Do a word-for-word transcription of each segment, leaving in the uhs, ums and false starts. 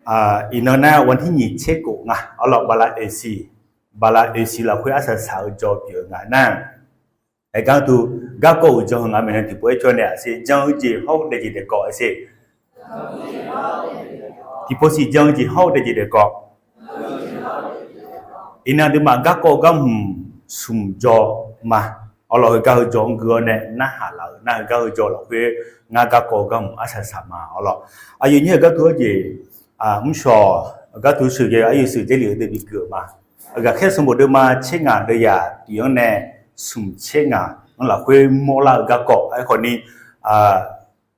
Iqnan nar วันที่ nyiq tser khof nga, arlawq bala oeqsiq, bala oeqsiq lafkhoer arsaq saq-eu jawr pyeuf-eu nga nar, aergar tu garkawv-euq jan-eu nga maeqnan tiqpov-aer cawv nae aqsir jan-eu jeq hawr-eu daefjeq daefkawv aqsir. Tiqpov siq jan-eu jeq hawr-eu daefjeq daefkawv. Iqnan aqduimaf garkawv garhmq smq jawr ma. Arlawq heugar heu jawr-anr gui-awr nae narhaq laf-eu nar heugar heu jawr lafkhoer ngar garkawv garhmq arsaq saq ma arlawq. Aqyuif nyir-euq gar tu-awr jeq, mrshawq gar tu sheuqghae-eu aqyuif sheuq Jarlif-eu deuq bi gui-euq ma. Ghaqkhaer sanqbof deuvma tser ngaq deuv yaq tiq-anr nae smq tser ngaq-anr lafkhoer mawrlar-eu garkawv aerkhawf ni,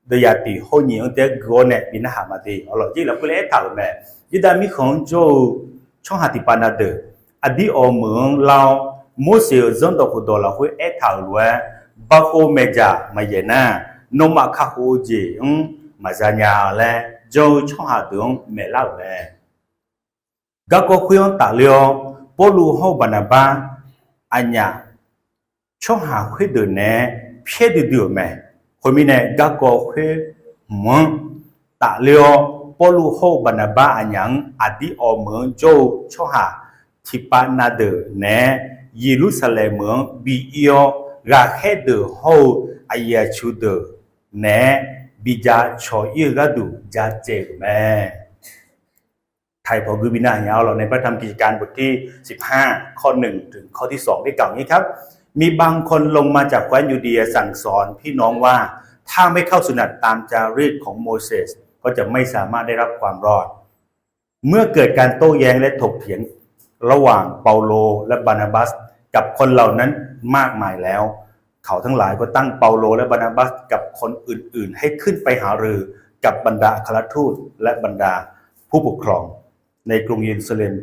deuv yaq tiq hawr nyiq-anr taef-aer gui-awr nae bi narhaq ma de arlawq. Jarlif lafkhoer laer aertaq-euq mae. Yurdav mirkhanq-anr jawr-eu tsawrhaq tiqpav na deuq, aqdir awq meuq-anr lar-awr, Morseq-euq zanrdawq khofdawq lafkhoer aertaq-euq lof-aer, bakhov maeqdzaq maqyaeq nar, nawmaf kakhof-eu jeq-anr maqza nya laer jan-eu tsawrhaq deuq-anr maeqlar-euq mae. Garkawv khoer-anr tafler-awr, Pawrluv hawr-eu Baqnaqbar aqnyaf tsawrhaq khoerdeuq naeq-aer pyaer duidui-euq mae. Khoermirnae, garkawv khoer hmq-anr tafler-awr, Pawrluv hawr-eu Baqnaqbar aqnyaf-anr aqdir awq meuq-anr jawr-eu tsawrhaq tiqpav na deuq naeq-aer Yeqlursaqlaeq meuq-anr bi ir-awr, ghaqkhaer deuq hawr-eu aqyuif aqtsu deuq naeq-aer bi ja cawq ir-eu gharduq ja tsaev-euq mae. Taqpawf gui bi nar nya arlawq nae พระธรรมกิจการ บทที่สิบห้า ข้อหนึ่ง ถึงข้อที่สอง ได้กล่าวอย่างนี้ครับ มีบางคนลงมาจากแคว้นยูเดียสั่งสอนพี่น้องว่า ถ้าไม่เข้าสุหนัตตามจารีตของโมเสส ก็จะไม่สามารถได้รับความรอด เมื่อเกิดการโต้แย้งและถกเถียงระหว่างเปาโลและบานาบัสกับคนเหล่านั้นมากมายแล้ว เขาทั้งหลายก็ตั้งเปาโลและบานาบัสกับคนอื่นๆ ให้ขึ้นไปหารือกับบรรดาอัครทูตและบรรดาผู้ปกครองในกรุงเยรูซาเล็ม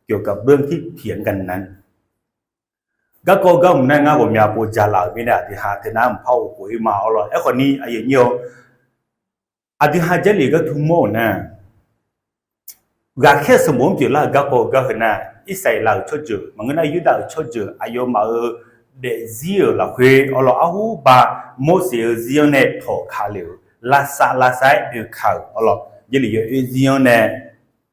เกี่ยวกับเรื่องที่เถียงกันนั้น Garkawv garhmq nar ngar ghawqmya pov jaq laf-euq mirnae aqdui ha teunar mqpar of khof-ir ma arlawq. Aerkhawf ni aqyuif nyir-awr, aqdui ha Jarlif gar tu mawr-euq nar, ghaqkhaer sanqbof-anr pyeuflar-euq garkawv-eu gar heu nar, Irsaqleqlav-euq tsawrjeuq maqngeur nar, Yurdav-euq tsawrjeuq aqyawfmaf-euq daefzir-euq lafkhoer arlawq arhuba Morseq-eu zir-anr nae tawq ka lef-euq lavsav lavsav-aer oeka-euq arlawq, Jarlif yawoer zir-anr nae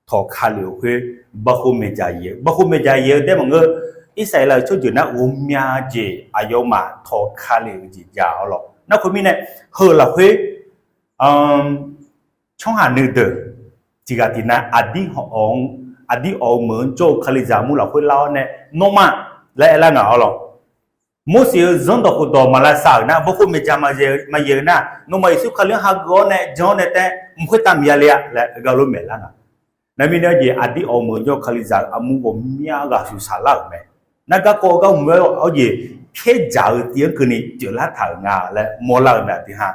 tawq ka lef-euq khoer, bakhov maeqdzaq yaeq-eu, bakhov maeqdzaq yaeq-eu daer maqngeur, Irsaqleqlav-euq tsawrjeuq nar ghawqmya jeq aqyawfmaf tawq ka lef-euq jeq ja arlawq. Nar khoermirnae, heu lafkhoer tsawrhaq nuideuq tiqghaq tiqnav aqdir awq-eu meuq-anr jawr-eu Kalizaq mur lafkhoer lar-awr nae nawmaf laer aerlar ngaq arlawq. Morseq-euq zanrdawq khofdawq maq lavsav-euq nar, bakhov maeqdzaq maqyaeq-eu nar, nawmaf Yeqsur Kali-anr hageuf-awr nae jan-awr nae taef-aer mq khoertav maqya le-a laer heugar lof maeqlar ngaq. Nar mirnae arjeq aqdir awq-eu meuq-anr jawr-eu Kalizaq-euq armur ghawqmya ghaq shuqshaq lar-euq mae. Nar garkawv-eu gar hmq-aer arjeq pyaer dzaq-eu tiv-anr keuvni pyeuflar taq-euq nga laer mawrlar-euq mae aqdui ha.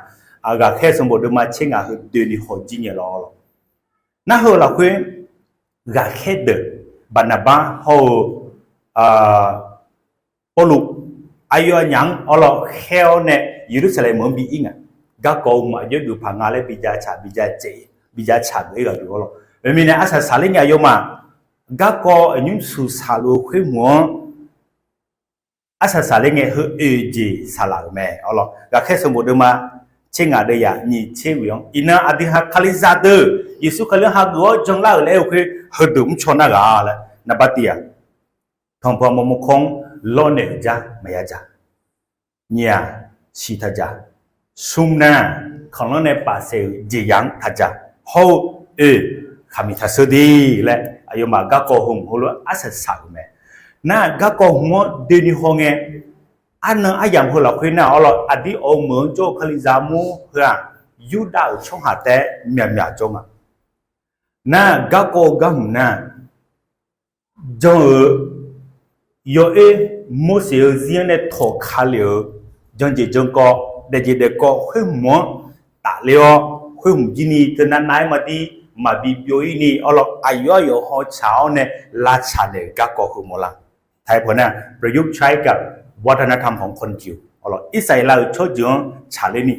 Ghaqkhaer sanqbof deuvma tser ngaq heu doeni haw jir nyae lawr lawr. Nar heu lafkhoer ghaqkhaer deuq Baqnaqbar hawr-eu Pawrluv aqyawfnyaf-anr arlawq khaer-awr nae Yeqlursaqlaeq meuq-anr bi ir ngaq. Garkawv-eu maqjawr geuf paq nga laer bi ja tsaq bi ja tsaq geuf-ir ghaq deuq arlawq. Khoermirnae arsaq saqler ngae aqyawfmaf garkawv aqnymr shuqshaq luf-eu khoer hmq-anr arsaq saqler ngae heu oeq jeq saqlaq-euq mae arlawq. Ghaqkhaer sanqbof deuvma tser ngaq deuv yaq nyiq tser oeq-anr iqnan aqdui ha Kalizaq deuq Yeqsur Kali-anr hageuf-awr janlar-euq laer aer-eu khoer heudeuq mrcaw nar ghaq laer naqbar tiq-aq, tanqpanq mawrmawr kawr-anr lawrnaeq-euq jar maqya dzaq. Nyiq-aq, siq taq dzaq. Smr nar, khanqlanr nae paf saef-euq jeqzaq-anr taq dzaq. Hawr-eu oe, khaqmiq taq sheur de laer aqyawfmaf garkawv hmq heulof-aer arsaq saq-euq mae. Nar garkawv hmq-anr doeni haw ngae, arnan aryamq heu lafkhoer nar arlawq aqdir awq-eu meuq-anr jawr-eu Kalizaq mur heu-aq, Yurdav-euq tsawrhaq taef-aer myaqmyaq jawr nga. Nar garkawv-eu gar hmq nar, jan-eu yawoer Morseq-eu zir-anr nae tawq ka lef-euq jan jeq jan kawv daef jeq daef kawv khoer hmq-anr tafler-awr, khoer hmq jir ni teunav nav-aer maqdir maqbi byov-ir ni arlawq aqyawf aqyawf haw tsaq-awr nae lavtsaq naeq-euq garkawv heu mawrlar. ไทย พอนะ ประยุกต์ใช้กับวัฒนธรรมของคนจิ๋ว arlawq Irsaqleqlav-euq tsawrjeuq-anr tsaqler ni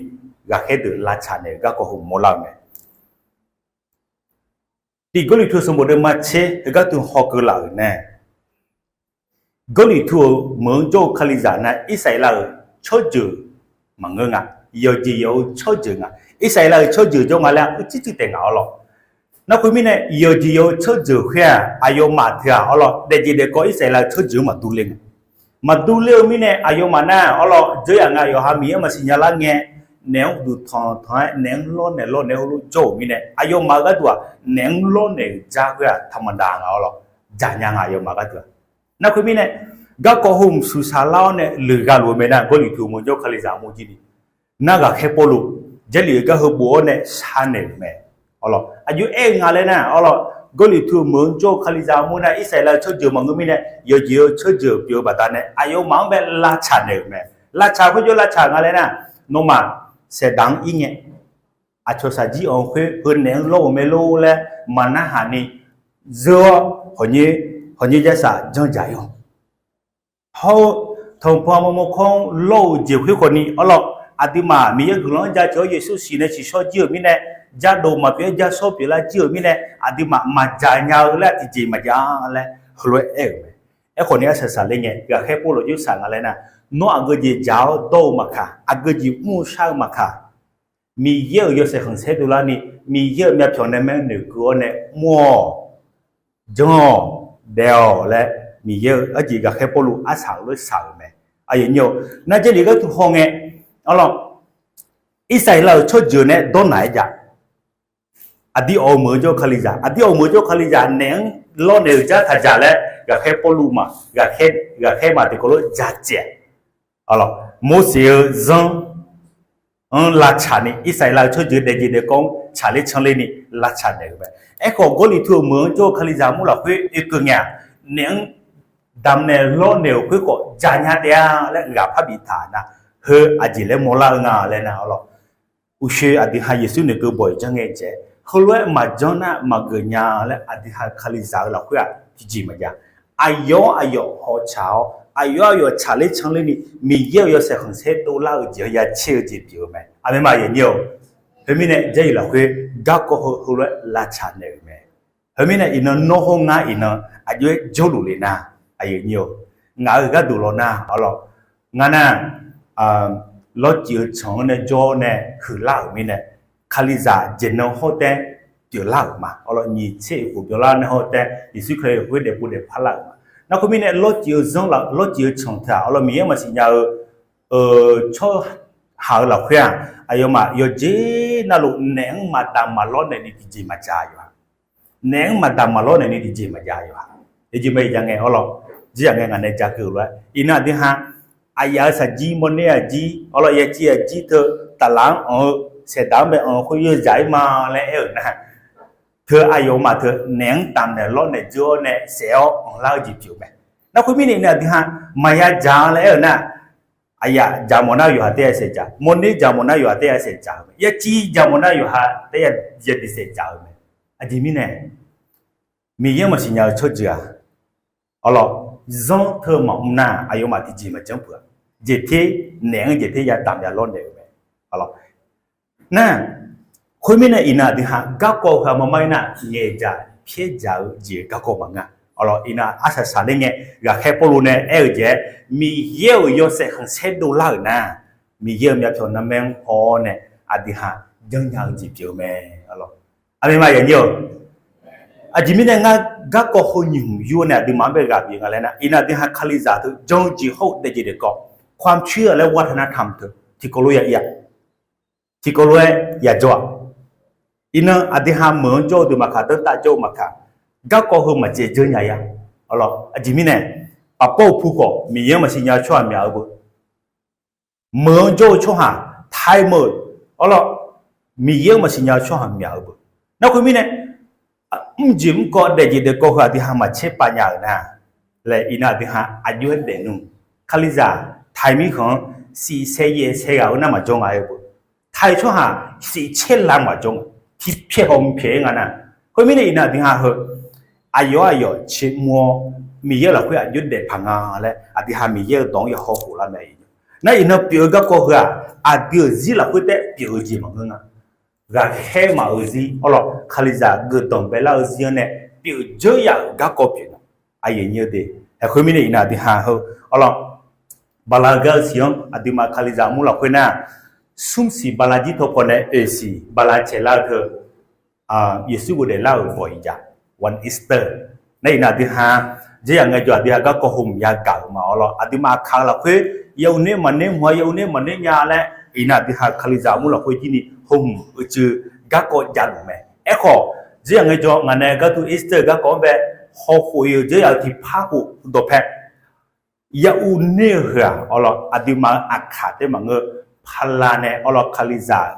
ghaqkhaer deuq lavtsaq naeq-euq garkawv heu mawrlar-eu mae. Tiq Gawrliqtu sanqbof deuvma tser heugar tu hawkeuv laf-euq nae, Gawrliqtu-euq meuq-anr jawr-eu Kalizaq nar Irsaqleqlav-euq tsawrjeuq maqngeur nga. Yawqjeq yawq-eu tsawrjeuq nga. Irsaqleqlav-euq tsawrjeuq jawr nga laer uicuiv cuiv taef ngaq arlawq. Narkhoer mirnae yawqjeq yawq-eu tsawrjeuq khoer-aq, aqyawfmaf teu-aq, awrlawq, daefjeq daefkawv Irsaqleqlav-eu tsawrjeuq-anr maqdur ler nga. Maqdur ler-eu mirnae aqyawfmaf nar, awrlawq, dzeur yaf nga yawqha Miqyaer maqsiq nya lar ngae, naef-anr uqduq tanqtanq-aer naef-anr lawrnaeq lawrnaeq heulof jawr-euq mirnae, aqyawfmaf-eu gharduq-aq, naef-anr lawrnaeq-euq jar khoer-aq, taqmaqdaq nga, awrlawq, jaq nya nga aqyawfmaf gharduq-aq. Narkhoer mirnae, garkawv heu mqsuq saqlar-awr nae leuqgha luf-eu mae nar, Gawrliqtu meuq-anr jawr-eu Kalizaq armur jir ni. Nar ghaqkhaer Pawrluv Jarlif-euq gar heu bof-awr nae sharnaeq-euq mae. Awrlawq, aqjox aer-eu nga laer nar, awrlawq, Gawrliqtu meuq-anr jawr-eu Kalizaq armur nar, Irsaqleqlav-eu tsawrjeuq maqngeur mirnae, yawqjeq-eu tsawrjeuq pyeuf-eu baqdanae aqyawfmaf-anr bae lavtsaq naeq-euq mae. Lavtsaq khoerjawr lavtsaq nga laer nar, nawmaf saeqdaq-anr ir ngae, aqcawq shaqjir anq khoer heu naef-anr lawr-euq mae lor laer maqnarhaq ni zeur-awr, hawqnyoer jarsaq janrdzaq ir-awq. Hawr-eu tanqpanq mawrmawr kawr-anr lawr-euq jeq khoer khawf ni, awrlawq, aqduimaf Miqyaer guiqlanq-anr jaceuq-awr Yeqsur siq nae siqshawr jir-euq mirnae, jardov maqpyeuf-aer jarshawr pyeuflar jir-euq mirnae, aqduimaf maqdzaq nya-eu laer tiqjeq maqjav laer heulof-aer aer-euq mae. Aerkhawf ni arsaq saqler ngae, ghaqkhaer Pawrluv jawr saq nga laer nar, nawr aqgeu jeq dzaq-awr dawr-eu maqkaq, aqgeu jeq mr-eu shar-eu maqkaq, Miqyaer-euq yawshaef khanqsaer dovlar ni, Miqyaer-euq myavpyawq nae maer noeqkeuv-awr nae mr-awq, janr-awq, daef-awq laer Miqyaer-euq arjeq ghaqkhaer Pawrluv arsaq lof-aer saq-euq mae. Aqyawf nyir-awq, nar Jarlif gharduq haw ngae, awrlawq, Irsaqleqlav-euq tsawrjeuq nae dawrnaq-aer jav. Aqdir awq-eu meuq-anr jawr-eu Kalizaq, aqdir awq-eu meuq-anr jawr-eu Kalizaq naef-anr lawrnaeq-euq jar taq dzaq laer ghaqkhaer Pawrluv ma, ghaqkhaer ghaqkhaer ma tiqkawv lof-aer jacef-a. Awrlawq, Morseq-eu zanr anr lavtsaq ni, Irsaqleqlav-euq tsawrjeuq daefjeq daefkawv-anr tsaqler canler ni lavtsaq naeq-euq mae. Aerkhawf, Gawrliqtu-euq meuq-anr jawr-eu Kalizaq armur lafkhoer oekeuv ngae-aq, naef-anr damnaeq lawrnaeq-euq khoerkhawf dzaqnya taef-a laer ghaq parbi taq nar, heu aqjeq laer mawrlar-eu nga laer nar, awrlawq, uqshoe aqdui ha Yeqsur noeqkeuv bawq-iq janr ngae jae-aer heulof-aer maqjanr nar maqgeuf nya laer aqdui ha Kalizaq-eu lafkhoer-aq tiqjeq maqjav. Aqyawf-anr aqyawf hawtsaq-awr, aqyawf-anr aqyawf tsaqler canler ni, Miqyaer-euq yawshaef khanqsaer dovlar-eu jeq-anr yacaer-eu jeq pyeuf-eu mae. Aqmeq ma aqyuif aqnyir-awq. Khoermirnae Jarlif lafkhoer garkawv heu heulof-aer lavtsaq naeq-euq mae. Khoermirnae iqnan nawr hawr ngar iqnan aqjox-aer jawrluf le nar, aqyuif aqnyir-awq, ngaq-euq gharduq law nar, awrlawq, ngar nar, lawrcif-eu tsanq-anr nae jawr-awr nae huiqlar-euq mirnae, Kalizaq jeq nan hawr taer pyeuflar-euq ma. Awrlawq, nyiq tser khof byanlar nae hawr taer Yeqsur Kali-euq khoer daefpov daefpar lar-euq ma. Nar khoermirnae lawrcif-eu zanr laf, lawrcif-eu tsanq teu-aq, awrlawq, Miqyaer maqsiq nya-eu tsawrhaq-eu lafkhoer-aq, aqyawfmaf yawqjeq navluf naef-anr maqdamq maqlawr naeq ni tiqjeq maqjav yawqha. Naef-anr maqdamq maqlawr naeq ni tiqjeq maqjav yawqha. Aqjeq maqjav ngae, awrlawq, jir yaq ngae ngaq nae ja keuv-eu lof-aer iqnan aqdui ha, aqyaf-euq shaqjir mawrner aqjir, awrlawq, yaciv aqjir teu taflaf-anr anq-eu, saeqdaq-anr bae anq-eu khoer yawzaq-ir ma laer aer-euq nar, teu aqyawfmaf teu naef-anr damq naeq lawr naeq dzeur-awr nae saef-awr anqlar-eu jeq pyeuf-eu mae. Nar khoermirnae iqnan aqdui ha maqya dzaq-a laer aer-euq nar, aqyaf dzaq mawf nar yawqha taef-aer saef dzaq, mawrner dzaq mawf nar yawqha taef-aer saef dzaq-eu mae, yaciv dzaq mawf nar yawqha taef-aer yadiq saef dzaq-eu mae. Aqjeq mirnae, Miqyaer maqsiq nya-eu tsawrjeuq-aq, awrlawq, zanr teu maqmr nar aqyawfmaf tiqjeq maqjanr peuq-a. Jeq ter, naef-anr jeq ter yadamq yalawr naeq-euq mae. Nar, khoermirnae iqnan aqdui ha garkawv heu-aq maqmar-ir nar ngaeqdzaq pyaerdzaq-eu jeq garkawv maqngeur-a. Awrlawq, iqnan arsaq saqler ngae, ghaqkhaer Pawrluv nae aer-eu jeq-aer, Miqyaer-euq yawshaef khanqsaer dovlar-euq nar, Miqyaer-euq myavpyawq narmaer-anr haw-awr nae aqdui ha janrnya-eu jeq pyeuf-eu mae. Aqmeq ma aqyuif aqnyir-awq. Aqjeq mirnae ngar garkawv heu nyiq hmq yur-awr nae aqduimaf-anr bae ghaq bif nga laer nar, iqnan aqdui ha Kalizaq teu jan-eu jeq hawr-eu daefjeq daefkawv, ความเชื่อ laer วัฒนธรรม teu tiqkawv lof-aer ya, tiqkawv lof-aer yajawr-aq. Iqnan aqdui ha meuq-anr jawr-eu deuq maqkaq, danrtav jawr-eu maqkaq, garkawv heu maqcaev janrnya-a. Awrlawq, aqjeq mirnae, paqpawr-eu pu khawf Miqyaer-anr maqsiq nya-eu tsawrhaq myaq-eu beu. Meuq-anr jawr-eu tsawrhaq, ไทย meuq, awrlawq, Miqyaer-anr maqsiq nya-eu tsawrhaq myaq-eu beu. Nar khoermirnae, mrjeq mrkawv daefjeq daefkawv heu aqdui ha maqcaer pav nya-euq nar, laer iqnan aqdui ha aqjox-aer daef nmr. Kalizaq ไทย mirkhanq-anr shif sae yaef sae ghaq-eu nar maqjawr nga-aer beu. ไทย tsawrhaq shif caer la maqjawr nga, tiqpyaeq hawq mqpyaeq-aer nga nar. Khoermirnae iqnan aqdui ha heu aqyawf aqyawf caer mr-awr, Miqyaer lafkhoer aqjox daef paq nga laer aqdui ha Miqyaer-euq dawq-anr ya hawkhof lar mae. Nar iqnan pyeuf-eu garkawv heu-aq, aqdui-euq zir lafkhoer taef pyeuf-eu jeq maqngeur nga. Ghaqkhaer maf-euq zir, awrlawq, Kalizaq geufdanq baelar-eu zir-anr nae pyeuf dzeur yaf-euq garkawv pyeuf nga. Aqyuif aqnyir-eu de, khoermirnae iqnan aqdui ha heu, awrlawq, bala gar-eu siq-anr aqduimaf Kalizaq mur lafkhoer nar, smr siq bala jir tawqpaw nae oeq siq bala caelar-eu teu Yeqsur ghofdaef lar-euq bawq-iq jaq, one Easter. Nar iqnan aqdui ha, dzeur yaq ngaejawr aqdui ha garkawv hmq yagaq-euq ma awr lawr. Aqduimaf aqkaq-eu lafkhoer, ya uv ner maqner mq-a, ya uv ner maqner nya laer, iqnan aqdui ha Kalizaq armur lafkhoer jir ni hmq uicuiv garkawv javluf mae. Aerkhawf, dzeur yaq ngaejawr ngaq nae gharduq Easter garkawv-anr bae hawkhof-eu dzeur yaq-eu tiqpar khof dawqpae ya uv ner-eu heu-aq awr lawr, aqduimaf-euq aqkaq taef maqngeur, pala nae awr lawr Kalizaq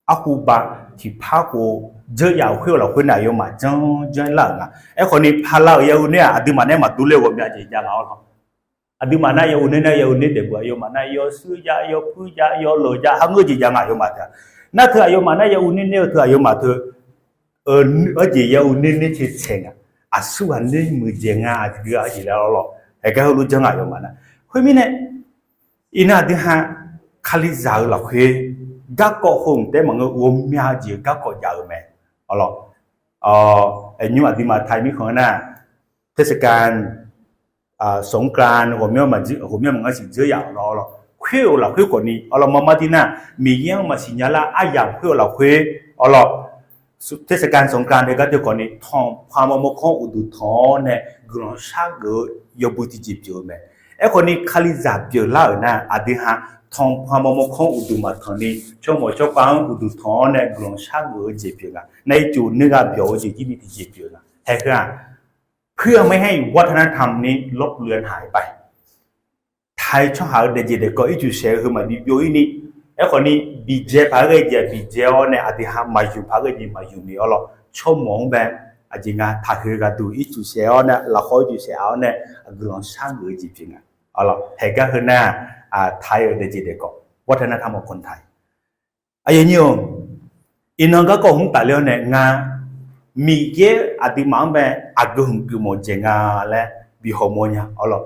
arhuba tiqpar khof dzeur yaf-euq khoer-eu lafkhoer nae aqyawfmaf janr janr lar-euq nga. Aerkhawf ni pala-euq ya uv ner-aq aqduimaf nae maqdur ler-eu ghawqmya jeq jav nga awr lawr. Aqduimaf nar ya uv ner nar ya uv ner taef beu, aqyawfmaf nar yawshuir jav, yawpuir jav, yawleuq jav, har ngeur jeq jav nga aqyawfmaf teu-aq. Nar teu aqyawfmaf nar ya uv ner ner-eu teu aqyawfmaf teu, arjeq ya uv ner ner cae tsaeq nga. Aqsurghaq ner muiqdzaeq nga aqdui-a arjeq laer awr lawr. Haeqgar heulof janr nga aqyawfmaf nar. Khoermirnae, iqnan aqdui ha Kalizaq-eu lafkhoer garkawv hmq taef maqngeur, ghawqmya-eu jeq-eu garkawv jav-eu mae. Awr lawr, nymr aqduimaf taq mirkhanq nar, เทศกาลสงกรานต์ ghawqmyanr maqngeur siq dzeur yaf-awr lawr, khoer-euq lafkhoer khawf ni awr lawr, marmar dir nar, Miqyaer-anr maqsiq nya lar aryamq khoer-eu lafkhoer awr lawr, เทศกาลสงกรานต์ deuq gar teu khawf ni tanqpanq mawrmawr kanr uqduq tanq-awr nae guiqlanq shargeuf-eu yawbui tiqjeq pyeuf-eu mae. Aerkhawf ni Kalizaq pyeuflar-euq nar aqdui ha tanqpanq mawrmawr kanr uqduq maqtanq ni tsawrmawq tsawrkhav-anr uqduq tanq-awr nae guiqlanq shargeuf-eu jeq pyeuf nga. Nar ircuf nuigha byawq-eu jeq jir ni tiqjeq pyeuf nga. Haeq heu-aq, เพื่อไม่ให้วัฒนธรรมนี้ลบเลือนหายไป taq-eu tsawrhaq-euq daefjeq daefkawv ircuf saeq-eu heu maqbi byov-ir ni, aerkhawf ni biqdzae paq-aer ghae jeq biqdzae-awr nae aqdui ha maqymq paq-aer ghae jeq maqymq ni awr lawr, tsawrmawq-anr bae aqjeq nga taq heu ghaqduq ircuf saeq-awr nae lafkhawr ircuf saeq-awr nae guiqlanq shargeuf-eu jeq pyeuf nga. Haeq gar heu nar, taq-euq daefjeq daefkawv วัฒนธรรมของคนไทย Aqyawf nyir-or, iqnan garkawv hmq tafler-awr nae ngar, Miqyaer aqduimaf-anr bae aqgeu hmq geufmawf dzaeq nga laer bi hawmawr nya awr lawr.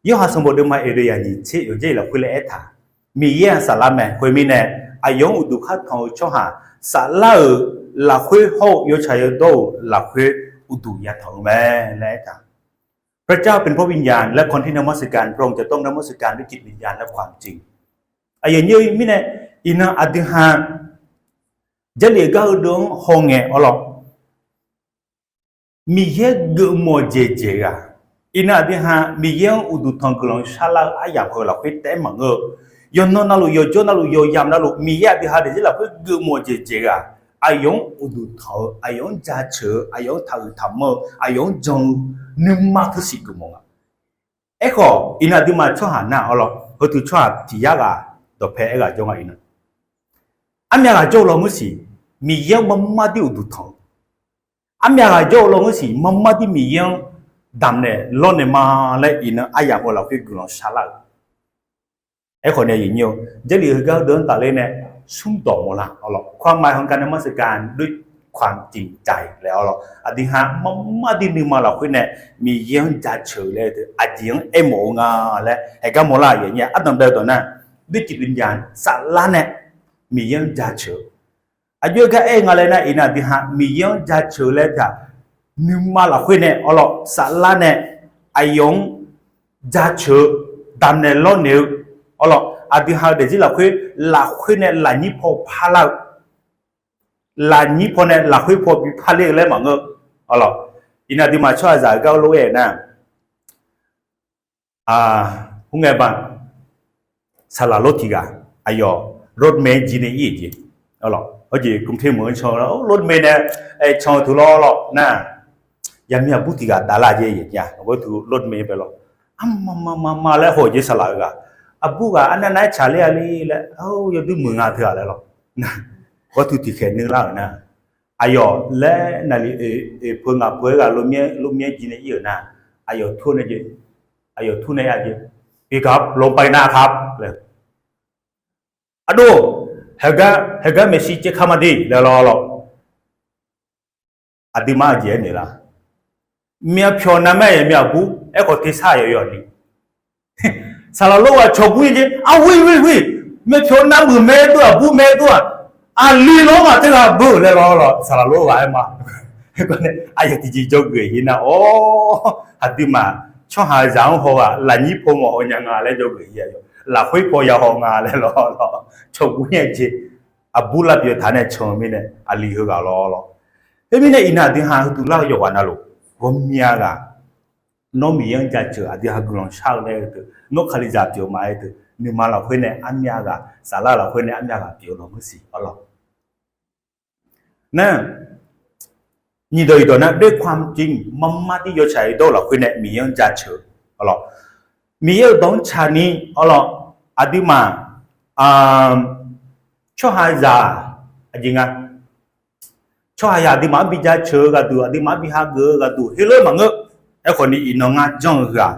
Yorhaq sanqbof deuvma oeq deuq yaqnyiq tser yawqdzer lafkhoer laer aertaq, Miqyaer-aq saflar mae. Khoermirnae, aqyawf-anr uqduq khar tanq-eu tsawrhaq saflar-euq lafkhoer hawr-eu yawtsaq yawdawr-euq lafkhoer uqduq yatanq-eu mae laer aertaq, พระเจ้าเป็นพระวิญญาณ และคนที่นมัสการพระองค์จะต้องนมัสการด้วยจิตวิญญาณและความจริง Aqyawf nyir-eu mirnae, iqnan aqdui ha Jarlif-eu gar heudeuq-anr hawngae awr lawr, Miqyaer geufmawf dzaeq dzaeq ghaq, iqnan aqdui ha Miqyaer-anr uqduq tanq guiqlanq sharlar-eu aryamq heu lafkhoer taef-aer maqngeur-eu, yawqnan navluf yawqjawr navluf yawqyamq navluf Miqyaer aqdui ha daefzir lafkhoer geufmawf dzaeq dzaeq ghaq, aqyawf-anr uqduq tanq-eu, aqyawf-anr jaceuq-eu, aqyawf-anr taqhuiq taqmanr-eu, aqyawf-anr jan-eu nuima teusiq geufmawf nga. Aerkhawf iqnan aqduimaf tsawrhaq nar awr lawr, heutuq tsawrhaq tiq yar ghaq dawqpae aer ghaq jawr nga iqnan, armyav ghaq jawr-eu lawnmr siq Miqyaer-anr marmar dir uqduq tanq-eu, armyav ghaq jawr-eu lawnmr siq marmar dir Miqyaer-anr damqnaeq lawrnaeq ma laer iqnan aryamq heu lafkhoer guiqlanq sharlar-euq. Aerkhawf nae aqyawf nyir-eu, Jarlif heugar deuq-anr tafler nae smrdawq mawrlar awr lawr, ความหมายของการนมัสการด้วยความจริงใจ laer awr lawr, aqdui ha marmar dir nuima lafkhoer nae Miqyaer-anr jaceuq-eu laer teu aqjeq-anr aermawf-eu nga laer haeq gar mawrlar aqyawf nyir-a. Ardanq bae-eu dawq nar, ด้วยจิตวิญญาณ saflar nae Miqyaer-anr jaceuq-eu, aqjox-aer gar aer nga laer nar iqnan aqdui ha Miqyaer-anr jaceuq-eu laer teu-aq, nuima lafkhoer nae awr lawr saflar nae aqyawf-anr jaceuq-eu, damqnaeq lawrnaeq-eu awr lawr, aqdui ha-eu daefzir lafkhoer lafkhoer nae lafnyir paw parlar-eu, lafnyir paw nae lafkhoer paw bi parler-eu laer maqngeur-eu awr lawr, iqnan aqduimaf tsawrhaqzaq-eu gar lof-aer nar, khoerngae ba, saqlaq lor tiq ghaq, aqyawf รถเมล์ jir nae ir-euq jeq, awr lawr, hawjeq กรุงเทพ meuq-anr can lawr, รถเมล์ nae can-eu teu lawr lawr nar, yaqmir aqbur tiq ghaq davlar jeq, aqbur teu รถเมล์ bae lawr, arma ma ma ma laer haw-eu jeq saqlaq-eu ghaq, aqbur ghaq arnav nav-aer tsaqler-a le laer, yawdui muiq nga teu-aq laer lawr, gharduq tiqkhaeq nuilar-euq nar, aqyawf laer naqli oeq peu ngaq peu-aer ghaq lormyaer jir nae ir-euq nar, aqyawf tur nae jeq, aqyawf tur nae ya jeq, พี่ครับ ลงไปนะครับ laer, ardov, haeqgar maeqshi caev kar ma de laer lawr lawr, aqduimaf-eu jeq-aer noeq lar, myavpyawq navmaer yaqmir aqbur aerkhawf tersar yawqyawq ni, saqlaq lor ghaq cawq gur-ir jeq, arhuiq huiq huiq, myavpyawq navmuiq mae dov-aq, bur mae dov-aq, aqli lor ghaq teughaq beu laer lawr lawr, saqlaq lor ghaq-aer ma, aqyawf tiqjeq jawrgeuf-ir nar, awr, aqduimaf tsawrhaqzaq-anr haw ghaq lafnyir paw maqhaw nya nga laer jawrgeuf-ir, aqyawf lafkhoer paw ya haw nga laer lawr lawr, cawq gur-ir jeq, aqbur lavpyeuf taq nae can-eu mirnae aqli heughaq lawr lawr. Khoermirnae iqnan aqdui ha heuduq lar-eu yawqghaq navluf ghawqmya ghaq, nawr Miqyaer-anr jaceuq aqdui ha guiqlanq shar-eu nae-eu deuq, nawr Kalizaq pyeuf-eu maqaer deuq, nuima lafkhoer nae armyav ghaq, saflar lafkhoer nae armyav ghaq pyeuf-eu lawq ngeur siq arlawq. Nar, nyiqdawq iqdawq nar ด้วยความจริง marmar dir yawtsaq yawdawr lafkhoer nae Miqyaer-anr jaceuq arlawq. Miqyaer-euq dawq-anr tsaqni arlawq, aqduimaf tsawrhaqzaq aqjeq nga, tsawrhaqzaq aqduimaf-anr bi jaceuq-eu ghaqduq, aqduimaf-anr bi hageuf-eu ghaqduq heulof-aer maqngeur. Aerkhawf ni iqnan ngar janr-eu ghaq,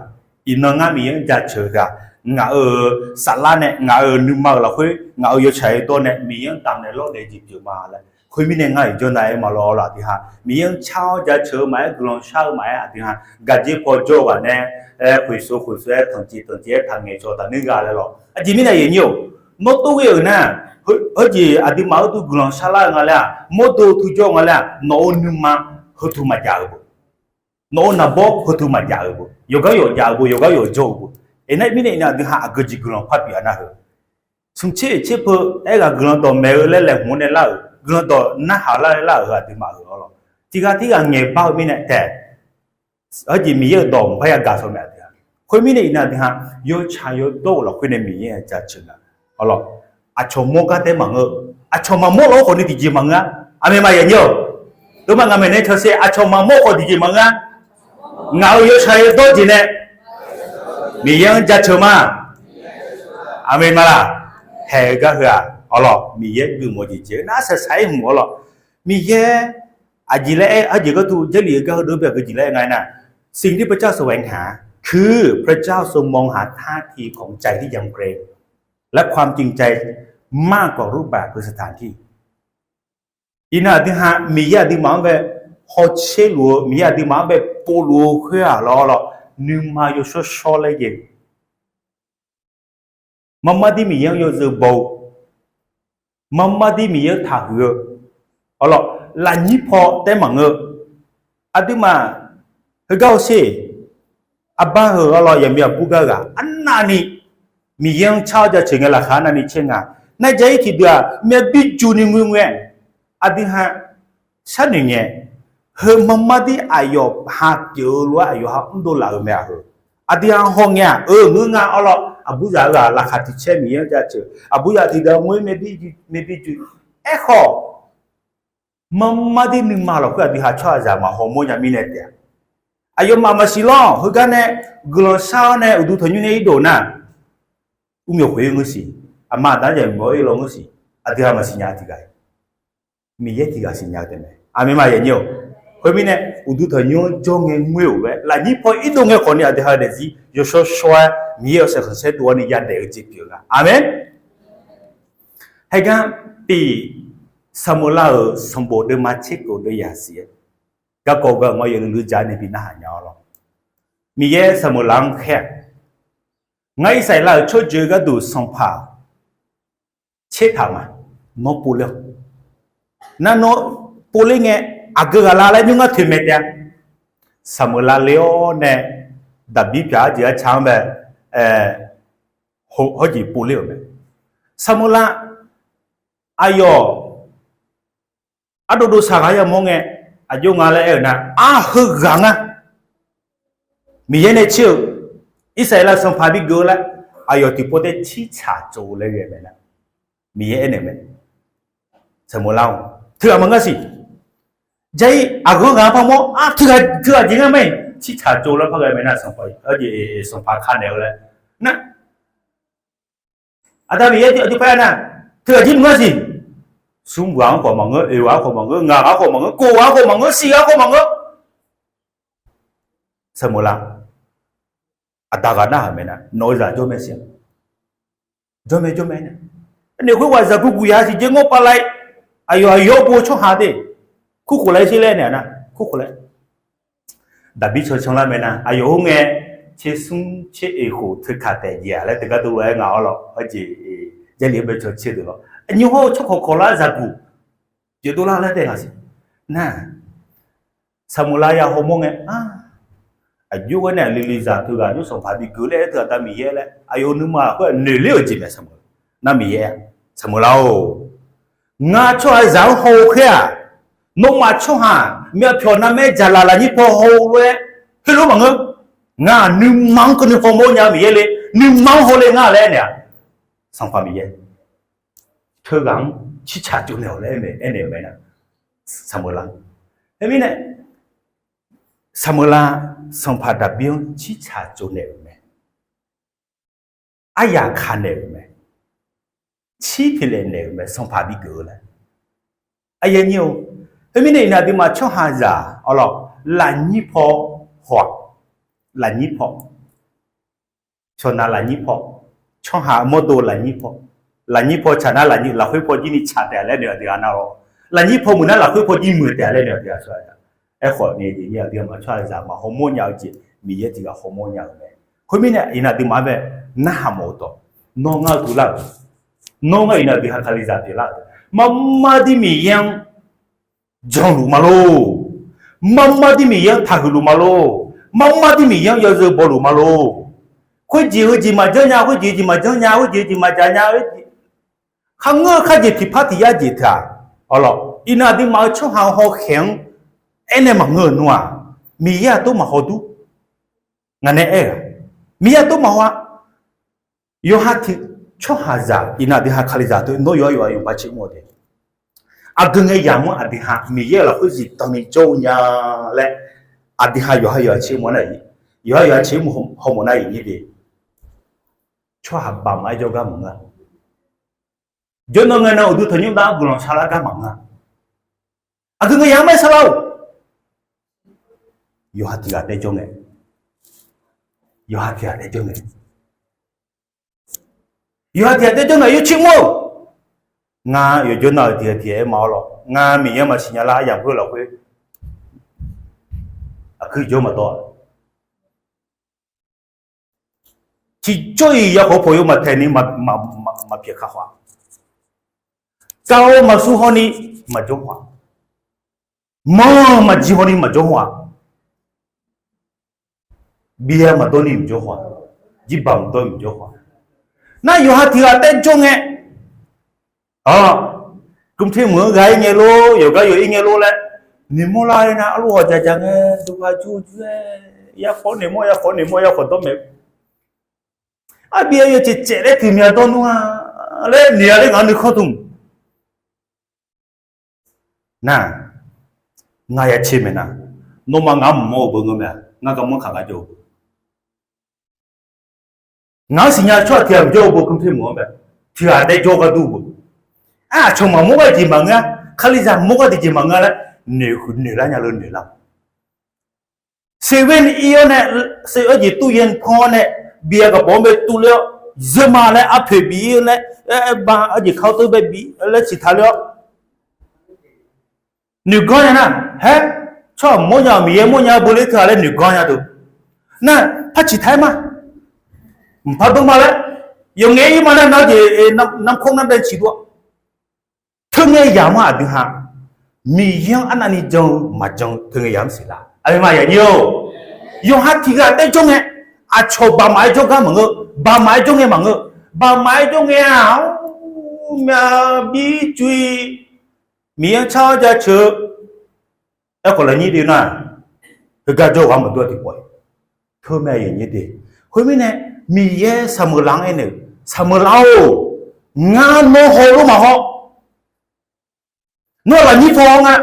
iqnan ngar Miqyaer-anr jaceuq-eu ghaq, ngaq-euq saflar nae, ngaq-euq nuima-euq lafkhoer, ngaq-euq yawtsaq yawdawr nae Miqyaer-anr damq nae lawrnaeq jeq pyeuf ma laer. Khoermirnae ngar iqjanr nav-aer maqlawr laf tiq ha, Miqyaer-anr car-awr jaceuq-eu maqaer, guiqlanq shar-eu maqaer, aqdui ha gaqjer paw jawr-eu ghaq nae, aer, khoeqsov khoeqsov-aer tanqciv tanqciv-aer taqngaeq cawq taqnuir gha laer lawq. Aqjeq mirnae aqyuif nyir-or, nawr tov ghae-euq nar, heujeq aqduimaf heuduq guiqlanq sharlar-eu nga laer-aq, mawrdo tujawr nga laer-aq, nawq-euq nuima heutuq maqjav-euq beu, nawq-euq naqbawr heutuq maqjav-euq beu, yawqgar yawf jav-euq beu, yawqgar yawf jawr-euq beu. Aernar mirnae iqnan aqdui ha aqgeu jeq guiqlanq parbi-a nar heu, smq tser oeq tser peu aerghaq guiqlanq dawq maeq-eu laer laeqhmq-anr nae lar-euq, guiqlanq dawq narhaq lar-aer lar-euq heu aqduimaf-euq arlawq. Tiqghaq tirghaq ngaeqbar-eu mirnae taef, heujeq Miqyaer-euq dawq mqpar yagaq sawq mae aqdui ha. Khoermirnae iqnan aqdui ha yawtsaq yawdawr-euq lafkhoer nae Miqyaer-anr jaceuq nga arlawq. Aqcawq mawr gar taef maqngeur, aqcawq maqmawr lawr khawf ni tiqjeq maqngeur-a. Aqmeq maqya nyir-awq. Teumaf ngaq maeqnaeq-aer cawsher, aqcawq maqmawr khawf tiqjeq maqngeur-a. Ngaq-euq yawtsaq yawdawr jeq nae Miqyaer-anr jaceuq ma. Aqmeq maqlaq? Haeq-eu gar heu-aq arlawq, Miqyaer geufmawf-eu jeq jeq-eu nar saqsaq-aer hmq arlawq. Miqyaer aqjeq laer aer, aqjeq gharduq Jarlif-eu gar heudeuq-anr byav geujeq laer aer nga aernar, สิ่งที่พระเจ้าแสวงหา คือพระเจ้าทรงมองหาท่าทีของใจที่ยำเกรง และความจริงใจมากกว่ารูปแบบ คือสถานที่ Iqnan aqdui ha Miqyaer aqduimaf-anr bae hawtser luf-eu, Miqyaer aqduimaf-anr bae povluf-eu khoer-aq lawr lawr, nuima yawshawr shawr laer jae. Marmar dir Miqyaer-anr yawzeu baw-eu, marmar dir Miqyaer-anr taqhuiq-eu, arlawq, lafnyir paw taef maqngeur-eu, aqduimaf heugar hawsher, aqbar heu arlawq, yaqmiq aqbur gar ghaq arnavni Miqyaer-anr car-awr jaceuq ngae laqkhaq arnavni caer nga. Nar jav-ir tiqdeuq-aq myavbir juni ngoer ngoer-aer, aqdui ha sharnoeq ngae, heu marmar dir aqyawf ha pyeuf-eu lof-aer aqyawf ha mrdov laf-euq mae-aq heu. Aqdui ha hawngae-aq, eu ngeur nga arlawr, aqburzaq-eu ghaq laqkhaq tiq caer Miqyaer-anr jaceuq, aqburzaq tiqdeuq-a ngoer myavbir juni, myavbir juni. Aerkhawf, marmar dir nuima lafkhoer aqdui ha tsawrhaqzaq maqhaw mawrnya mirnae taef-a. Aqyawfmaf maqsiq lawr, heugar nae guiqlanq shar-awr nae uqduq tanqnymr nae irdov nar, urmyawf khoeq-ir ngeur siq, aqma aqda-anr yamq-awr ir law ngeur siq, aqdui ha maqsiq nya tiq ghaq-iq, Miqyaer tiq ghaq siqnya-eu taef mae. Aqmeq maqya nyir-awq. Khoermirnae uqduq tanqnymr-anr jawr ngae ngoer-euq laer lafnyir paw irdov ngae khawfni aqdui ha-eu daefzir yawshawr shawr-aer Miqyaer yawshaef khanqsaer dov-awr ni yadaef-eu jeq pyeuf-eu nga. Aqmeq. Heugar tiq, Saqmeuqlav-euq sanqbof deuvma tser keuv deuv yasiq-aer garkawv gar-eu mawr yawluiv luiv dzaq-aer nae bi narhaq nya-awr lawr. Miqyaer Saqmeuqlav-anr khaer-aq, ngar Irsaqleqlav-euq tsawrjeuq gharduq sanqpaq tsertaq-euq ma. Nawr povler-awq. Nar nawr povler ngae aqgeu ghaq la laer nymr ngar toeqmaeq taef-a. Saqmeuqlav le-awr nae Daqbir pyaq-aer jeq-aer ca-anr bae hawjeq povler-euq mae. Saqmeuqlav aqyawf ardov dov saq ghaq yamawr ngae, aqjox nga laer aer-euq nar, arheughaq ngar Miqyaer nae tser-euq Irsaqleqlav sanqpaq bigeuf-eu laer aqyawf tiqpov taer cirtsaq tsov laer ghae mae nar, Miqyaer aernaeq mae. Saqmeuqlav-or, teughaq maqngeur siq. Jair aqghanr ghaq-anr parmawr, teughaq jeq ngar ma-iq cirtsaq tsov laer par ghae mae nar, sanqpaq, sanqpaq kanaeq-eu laer nar, Aqda Miqyaer aqjox par aer nar, teughaq jir maqngeur siq. Smr ghaq-anr khawf maqngeur, oeq ghaq-anr khawf maqngeur, ngaq ghaq-anr khawf maqngeur, kof ghaq-anr khawf maqngeur, siq ghaq-anr khawf maqngeur. Saqmeuqlav, aqda ghaq narhaq mae nar, nawq-eu zaq jawr mae siq-a. Jawr mae jawr mae nar, noeq khoerghaq zaqguq guq ya siq jeq ngawr pavlav-ir, aqyawf aqyawf-anr bo-eu tsawrhaq de, kurkhof laer sher laer naeq-a nar, kurkhof laer Daqbir can canlar mae nar, aqyawf khoerngae tser smr tser oeq khof teu kaq taef jeq-aq laer teugar dov lof-aer ngaq-awr lawr, arjeq Jarlif-anr bae can tser deuq lawr, nymr hawr-eu tsawrkawq kawq lar zaqguq pyeuf dovlar laer taef ngaq siq nar, Saqmeuqlav ya hawmawr ngae, aqjox ghae nae aqli li zaq teughaq nymr sanqpaq bigeuf laer aer teu Aqda Miqyaer laer aqyawf-euq nuima lafkhoer noeq ler-euq jeq mae Saqmeuqlav. Nar Miqyaer-aq, Saqmeuqlav-or, Ngar tsawrhaqzaq-anr haw-eu khoer-aq, nawmaf tsawrhaq myavpyawq navmaer jaqlaf lafnyir paw haw-eu lof-aer heulof maqngeur. Ngar nuima-anr keuvni hawmawr nya-eu Miqyaer le, nuima-anr haw le ngar laer aernaeq-aq, Sanqpaq Miqyaer teughaq-anr cirtsaq tsovnaeq-awq laer aernaeq-euq mae nar. Saqmeuqlar, khoermirnae, Saqmeuqlar, Sanqpaq Daqbir-anr cirtsaq tsovnaeq-euq mae. Aryaq kaq naeq-euq mae. Cir tiqlaeq naeq-euq mae, sanqpaq bigeuf-eu laer. Aqyuif aqnyir-or, khoermirnae iqnan aqduimaf tsawrhaqzaq arlawq, lafnyir paw haw-aq, lafnyir paw, cawqnav lafnyir paw, tsawrhaq mawrdo lafnyir paw, lafnyir paw tsaqnar lafnyir lafkhoer paw jir ni tsaq taef-a laer noeq aqdui-aq nar-awr, lafnyir paw muiqnar lafkhoer paw jir muiq taef-a laer noeq aqdui-aq, aqyawf ni aqdui-aq maq tsawrhaqzaq maq hawmawr nya-eu jeq Miqyaer tiq ghaq hawmawr nya-euq mae. Khoermirnae iqnan aqduimaf-anr bae narhaq mawf-eu dawq, nawr ngar-eu dovlar-euq, nawr ngar iqnan aqdui ha Kalizaq pyeuflar-euq, marmar dir Miqyaer-anr janluf ma lor. Marmar dir Miqyaer-anr taqhuiq luf ma lor. Marmar dir Miqyaer-anr yawzeu bawluf ma lor. Khoerjeq heujeq maqjanr nya, khoerjeq heujeq maqjanr nya, khoerjeq heujeq maqjaq nya, khoerjeq kharngeur-eu kharjeq tiqpar tiq yar jeq teu-aq, arlawq, iqnan aqduimaf-euq tsawrhaq-eu hawkhaeq-anr aernaeq maqngeur-euq nmr-aq, Miqyaer aqtov maqhaw dur. Ngaq nae aer-eu, Miqyaer aqtov maqhaw-a. Yawqha tiq, tsawrhaqzaq iqnan aqdui ha Kalizaq teu nawr yawqha yawqha yawqha par cermawf-eu de. Aqgeu ngae yamq-anr aqdui ha Miqyaer-euq lafkhoer zifdan ni jawr-eu nya laer, aqdui ha yawqha yawqha cermawf nar-iq, yawqha yawqha cermawf hawmawf nar-iq nyir de. Tsawrhaq baq maqaer jawrgar maqngeur-a. Jawrnan ngae nan uqduq tanqnymr dav-anr guiqlanq sharlar gar maqngeur-a. Aqgeu ngae yamq-anr maer sharlar-or. Yawqha tiq ghaq taejawr ngae, yawqha tiq ghaq taejawr ngae, yawqha tiq ghaq taejawr ngae yawcir mr-eu. Ngar yawjawr nar-eu tiq ghaq tiq ghaq aer ma-awr lawr, ngar Miqyaer maqsiq nya lar aryamq khoer lafkhoer aqkuir jawr maqdawr-a. Tiqjawr-iq yakhawf pawqyo maqtaeq ni maqpyaeq kaq khawf-a. Kar-eu maqsur hawni maqjawr haw-a. Manq maqjir hawni maqjawr haw-a. Byav maqdawr ni maqjawr haw-a. Jirbaq maqdawr ni maqjawr haw-a. Nar yawqha tiq ghaq taejawr ngae, a, kumrter meuq-anr ghaq-ir ngae lor, yawqgar yawq-ir ngae lor laer noeqmawr lar-aer nar, arluf hawq dzaqdzaq ngae, dov ghaq jur jur-aer, yarkhawf noeqmawr, yarkhawf noeqmawr, yarkhawf dawrmaeq. Arbi-aer yawcaev caev laer tiq myav dawr nmr-a laer noeq-a laer ngaq-anr nuikhanr dm. Nar, ngar ya tser maeqnar, nawmaf ngaq-anr mqmawr-eu beu ngeur mae-a, ngar garmanr kaq gar jawr-eu beu. Ngaq-anr siqnya tsawrhaq tiq ghaq mqjawr-eu beu, kumrter meuq-anr mae, tiq ghaq daejawr gar dur-eu beu. Aqcawq maqmawr gar jeq maqngeur-a, Kalizaq mawr gar tiqjeq maqngeur-a laer noeqhuiq noeqlar nya lor noeqlar. Seven ir-awr nae, seven jeq tur yan pan-awr nae, byav gaqbawq-anr bae turler-awr, zeur ma laer arpoeq bif-ir-awr nae, aer ba arjeq kar teu bae bif laer siqtaq ler-awr, noeqganr nya nar, haer, tsawrhaq mawrnya-awq Miqyaer mawrnya-eu beu ler teu-aq laer noeqganr nya deuq. Nar, par ciqtaq-aer ma. Mqpar dawr ma laer, yawqngaef ir ma nar, nar jeq, namrkawr nar bae ciqdur-a. Teungae yamq-anr aqdui ha Miqyaer-anr arnavni jan-eu maqjan-eu teungae yamq-anr siqlar. Aqyawfmaf yaqnyir-or, yawqha tiq ghaq taejawr ngae, aqcawq baq maqaer jawrgar maqngeur, baq maqaer jawr ngae maqngeur, baq maqaer jawr ngae-aq, myav bir coer-i, Miqyaer-anr car-awr jaceuq-eu, aerkhawf lafnyir de nar, heugar jawr-eu ghaq maqdur-a tiqpawf-iq, teu mae yaqnyir de. Khoermirnae, Miqyaer saqmeuqlav-anr aernaeq-eu, saqmeuqlav-or, ngar nawr haw lof maqhaw. Nawr lafnyir paw-awr nga,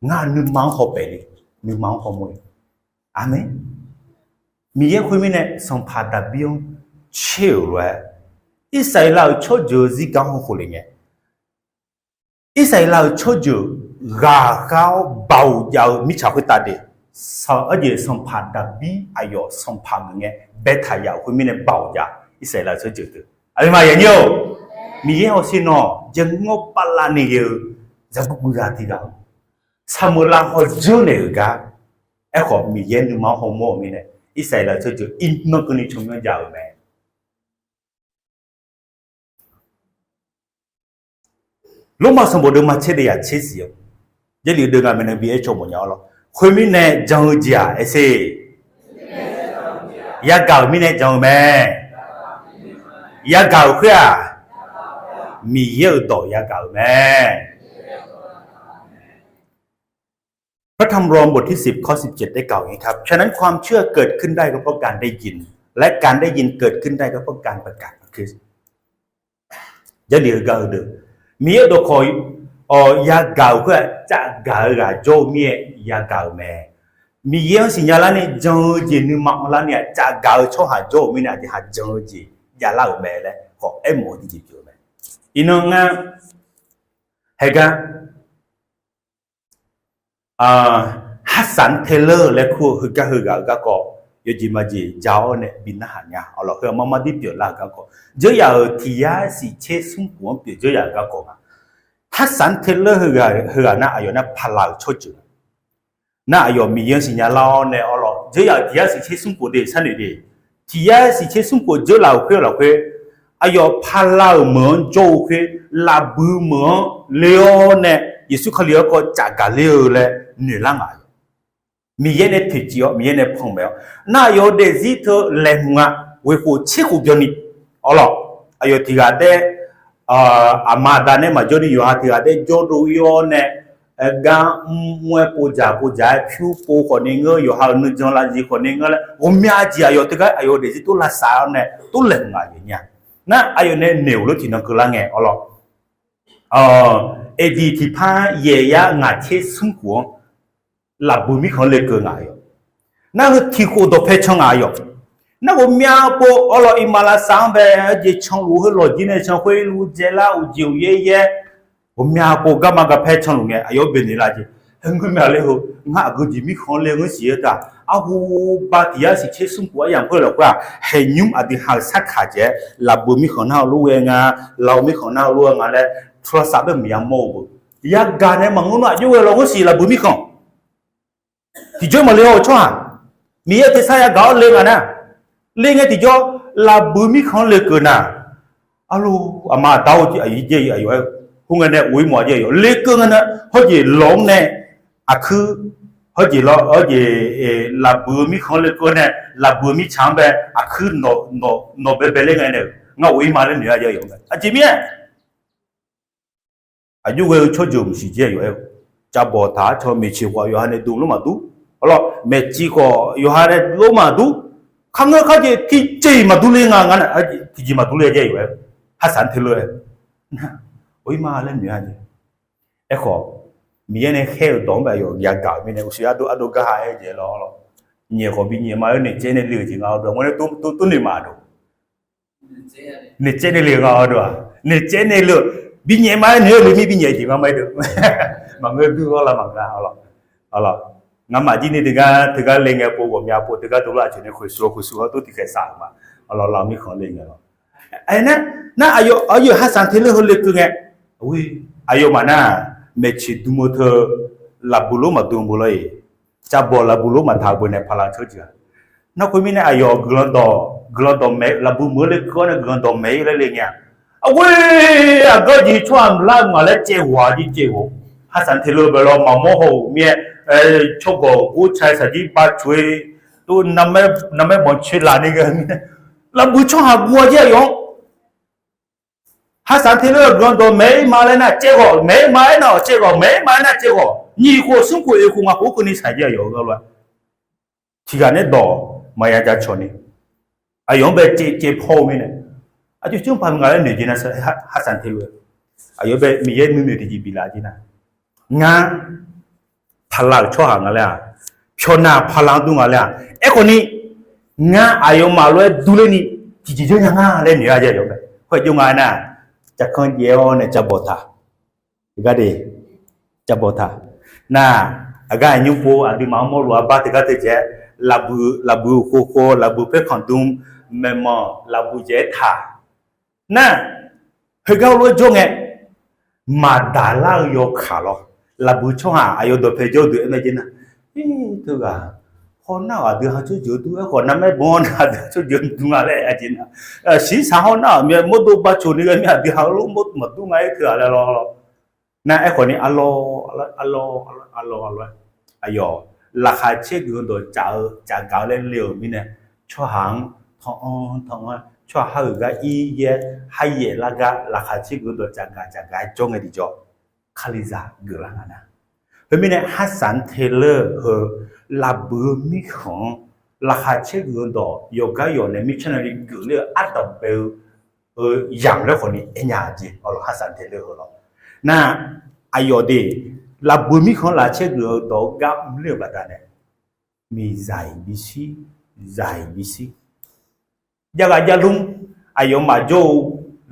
ngar nuima-anr haw paef le, nuima-anr hawmawr-eu. Aqmeq. Miqyaer khoermirnae sanqpaq Daqbir-anr tser-euq lof-aer, Irsaqleqlav-euq tsawrjeuq-eu zirgar hawkhof le ngae, Irsaqleqlav-euq tsawrjeuq ghaqkhav-awr baoq jav-eu mirtsaq khoertav de, arjeq sanqpaq Daqbir aqyawf sanqpaq geuf ngae baetaq yaf-euq khoermirnae baoq jav Irsaqleqlav-euq tsawrjeuq deuq. Aqyawfmaf yaqnyir-or, Miqyaer hawsher nawq jangawr bavlav ni ghae-eu zaqguq guiqzaq tiq ghaq-anr saqmeuqlav hawdzeur naeq-euq gar, aerkhawf Miqyaer nuima-anr hawmawr-euq mirnae Irsaqleqlav-euq tsawrjeuq irnan keuvni tsawrmyanr jav-euq mae. Lormav sanqbof deuvma tser deuv yaq tser siq-eu, Jarlif deuv nga maeqnan bi aer caw mawf nya-awr lawr. Khoermirnae jan-eu jeq-aq, aerser, yagaq-euq mirnae jan-eu mae. Yagaq-euq khoer-aq, Miqyaer-euq dawq yagaq-euq mae. พระธรรมโรมบทที่สิบ ข้อสิบเจ็ด ได้กล่าวอย่างนี้ครับ ฉะนั้นความเชื่อเกิดขึ้นได้ก็เพราะการได้ยิน และการได้ยินเกิดขึ้นได้ก็เพราะการประกาศของคริสต์ Jarlif-eu gar-eu deuq, Miqyaer dawqkawq yagaq-euq khoer-aq, cavgaq-eu ghaq jawr-eu mir-aer yagaq-euq mae. Miqyaer-anr siqnya larni jan-eu jeq nuima anrlar ni-aq, cavgaq-eu tsawrhaq jawr-euq mirnae aqdui ha jan-eu jeq javlar-euq mae laer khawf aermawf-eu tiqjeq pyeuf-eu mae. Iqnan ngar haegar Hudson Taylor laer kur-eu heugar heughaq-eu garkawv yawjeq majeq ja-awr nae bi narhaq nya. Awqlawq heu-aq mar mar dir pyeuflar-euq garkawv, dzeuryaq-euq tiq yar siq tser smr khof-anr pyeuf dzeuryaq-euq garkawv nga. Hudson Taylor heughaq nar aqyawf nar paqlaq-euq tsawrjeuq nar, aqyawf Miqyaer-anr siqnya lar-awr nae awqlawq dzeuryaq-euq tiq yar siq tser smr khof de sharnoeq de, tiq yar siq tser smr khof dzeurlaf-euq khoer lafkhoer, aqyawf paqlaq-euq meuq-anr jawr-eu khoer, lafbui meuq-anr le-awr nae Yeqsur Kali-anr kawv cavgaq ler-eu laer noeqlar ngaq-a. Miqyaer nae toeqciv-awr Miqyaer nae panmaeq-awr nar, aqyawf-euq daefzir teu laeqhmq nga. Ghoeq khof tser khof byanni, awqlawq aqyawf tiq ghaq daer aqma aqda nae maqjawr ni yawqha tiq ghaq daer jawrdov ir-awr nae, gar mr-aer povdzaq povdzaq-aer pyur pov khawf ni ngeur, yawqha-euq nuijan lavzif khawf ni ngeur laer ghawqmya jeq aqyawf teugar aqyawf-euq daefzir tov lavsav-awr nae tov laeqhmq ngaq-euq nya. Nar aqyawf nae noeq-euq lof tiqnan keuvlar ngae awqlawq, aqdui tiqpar yaeq yar ngaq tser smr khof-anr lafbui mirkhanq-anr lekeuv ngaq-a yawq. Nar heu tiq khof dawqpae can ngaq-a yawq. Nar ghawqmya pov awqlawq iqmalavshav-anr bae jeq canluf heu lawqjir nae can khoer luf dzaelar uqjeq uqyaer yaer, ghawqmya pov garma garpaer canluf ngae aqyawf-anr bae noeq lar jeq. Heu ngeur mae-a ler heu, ngar aqgeu jeq mirkhanq-anr le ngeur siq-eu teu-aq, arhu ba tiq yar siq tser smr khof aryamq khoer lafkhoer-aq, haeqnymr aqdui ha-euq sarkaq jaeq-aer lafbui mirkhanq nar-eu lof ghae nga, lafbui mirkhanq nar-eu lof ghae nga laer โทรศัพท์ bae maqya mawr-eu beu. Yagaq nae maqngeur nar aqjox ghae law ngeur siq lafbui mirkhanq. Tiqjawr maqle haw-eu tsawrhaq, Miqyaer tersar yagaq-awr le ngaq nar, le ngae tiqjawr lafbui mirkhanq-anr lekeuv nar, arlo aqma aqda-or aqyuif jaer aqyawf-aer khoerngae nae of-ir mawf-a jaer yawq lekeuv ngae nae hawjeq lawq-anr nae aqkuir, hawjeq lawr hawjeq lafbui-eu mirkhanq-anr lekeuv nae lafbui-eu mirtsaq-anr bae aqkuir nawq baebae ler ngae nae-euq ngar of-ir ma laer noeq-a jaer yawq mae. Aqjeq mirnae aqjox ghae-eu tsawrjeuq maqsiq jaer yawq-aer-eu, cavbawq taq-aer caw maeqciq khawf yawqha nae dm lor maqdur. Arlawr maeqciv khawf yawqha nae lor maqdur. Kharngeur kharjeq tiqjeq-iq maqdur ler nga ngar nar, tiqjeq maqdur ler jaer yawq-aer-eu, ฮาดสัน เทย์เลอร์-aer of-ir ma laer noeq-a jeq. Aerkhawf Miqyaer nae khaer-euq dawq-anr bae aqyawf yagaq-euq mirnae uqshoe ardov ardov gar ha-aer jeq lawr. Nyaef khawf binyaef ma-aer noeqtsaev nae le-euq jeq nga-awr dov-a, ngawr nae tov tov noeq ma dov. Noeqtsaev nae le nga-awr dov-a, noeqtsaev nae le-eu binyaef ma-aer noeq-aer le mir binyaef jeq nga ma-aer dov. Maqngeur dur-awr la maqngeur-a. Ngamaf jir ni teugar teugar le ngae pov ghawqmya pov teugar dovlar aqcawq nae khoeqsur-awr khoeqsur-awr tov tiqkhaeq saf-euq ma. Arlawr la mirkhanq le ngae lawr. Aernar, nar aqyawf aqyawf ฮาดสัน เทย์เลอร์ heu lekeuv ngae, aqyawfmaf nar maeqciq dm-eu teu lafbui lor maqdm beu lor-eq. Cavbawq lafbui lor maqtaq-eu beu nae paqlaq tsawrjeuq-a. Nar khoermirnae aqyawf guiqlanq dawq guiqlanq dawq maeq-eu lafbui meuq-anr lekeuv-awr nae guiqlanq dawq maeq-ir laer le ngae-a. Aqgeu jeq tsawrhaq mqlar-eu ngaq laer caevghawq-a jir caevghawq. ฮาดสัน เทย์เลอร์ bae lawr maqmawr haw-euq mir-aer, tsawrgawq gor ca-eu saqjir bav coq-ir, tov navmaer banqcoe laf ni ghae mirnae, lafbui tsawrhaq guv-a jir aqyawf-anr ฮาดสัน เทย์เลอร์ guiqlanq dawq maeq-ir ma laer nar caevghawq, maeq-ir ma aernar-awq caevghawq, maeq-ir ma aernar caevghawq, nyiq khof smr khof oeq khof ngaq khof-anr keuvni shaq jir aqyawf-eu gharlof-aer tiqghaq nae dawq maqya jacawq ni, aqyawf-anr bae caevcaev paw-eu mirnae, aqjox tsanr paq ngaq laer noeq jeq nar ฮาดสัน เทย์เลอร์ aqyawf bae Miqyaer nuinoeq tiqjeq biflaf jir nar, ngar paqlaq-euq tsawrhaq nga laer-aq, pyawqnaq paqlaq dur nga laer-aq, aerkhawf ni ngar aqyawfmaf lof-aer durler ni tiqjeq janrnya nga laer noeq-a jaeq yawf mae. Khoer aqjox nga nar, cavkanr jaev-awr nae cavbawq taq, gar de, cavbawq taq. Nar, aqgar aqnymr pov aqduimaf-anr mawrluf arbar teugar teujae-aer, lafbui khof khof lafbui paerkhanq dm, maeqmanq lafbui jaev-aer taq. Nar, heugar lof-aer jawr ngae, maqdaq lar-eu yawkaq lawr. Lafbui tsawrhaq aqyawf dawqpae jawr deuq aer mae jae nar, ir teughaq hawnar-awq aqdui ha tsawrjeuq dur, aerkhawf navmaer banq-awr nae aqdui ha tsawrjeuq dur nga laer aer jeq nar, shiqshaq hawnar-awq myav mawrdo bav coq ni ghae mir aqdui ha-eu lof mawr maqdur nga-aer teughaq laer lawr. Nar aerkhawf ni arlawr, arlawr, arlawr, arlawr, aqyawf laqkhaq caer guiqlanq dawq caf-eu caf gaq-eu laer le-euq mirnae, tsawrhaq-anr tanq-anr tanq-anr tsawrhaq har-euq gar ir yaer, har yaef lar gar laqkhaq caergeuf dawq caqgaq caqgaq-aer jawr ngae tiqjawr, Kalizaq geuflar nga nar. Khoermirnae, Hudson Taylor heu lafbuiq-eu mirkhanq-anr laqkhaq caergeuf-eu dawq yawqgar yawq nae missionary geufler-eu ardanq bae-eu yamq laer khawfni aernya jeq, Hudson Taylor heu lawr. Nar, aqyawf de, lafbuiq mirkhanq-anr laqkhaq caergeuf-eu dawq-eu gar mrler-euq baqdanae, miqzaq-iq bishir, zaq-iq bishir, javghaq javlmr, aqyawfmaf jawr-eu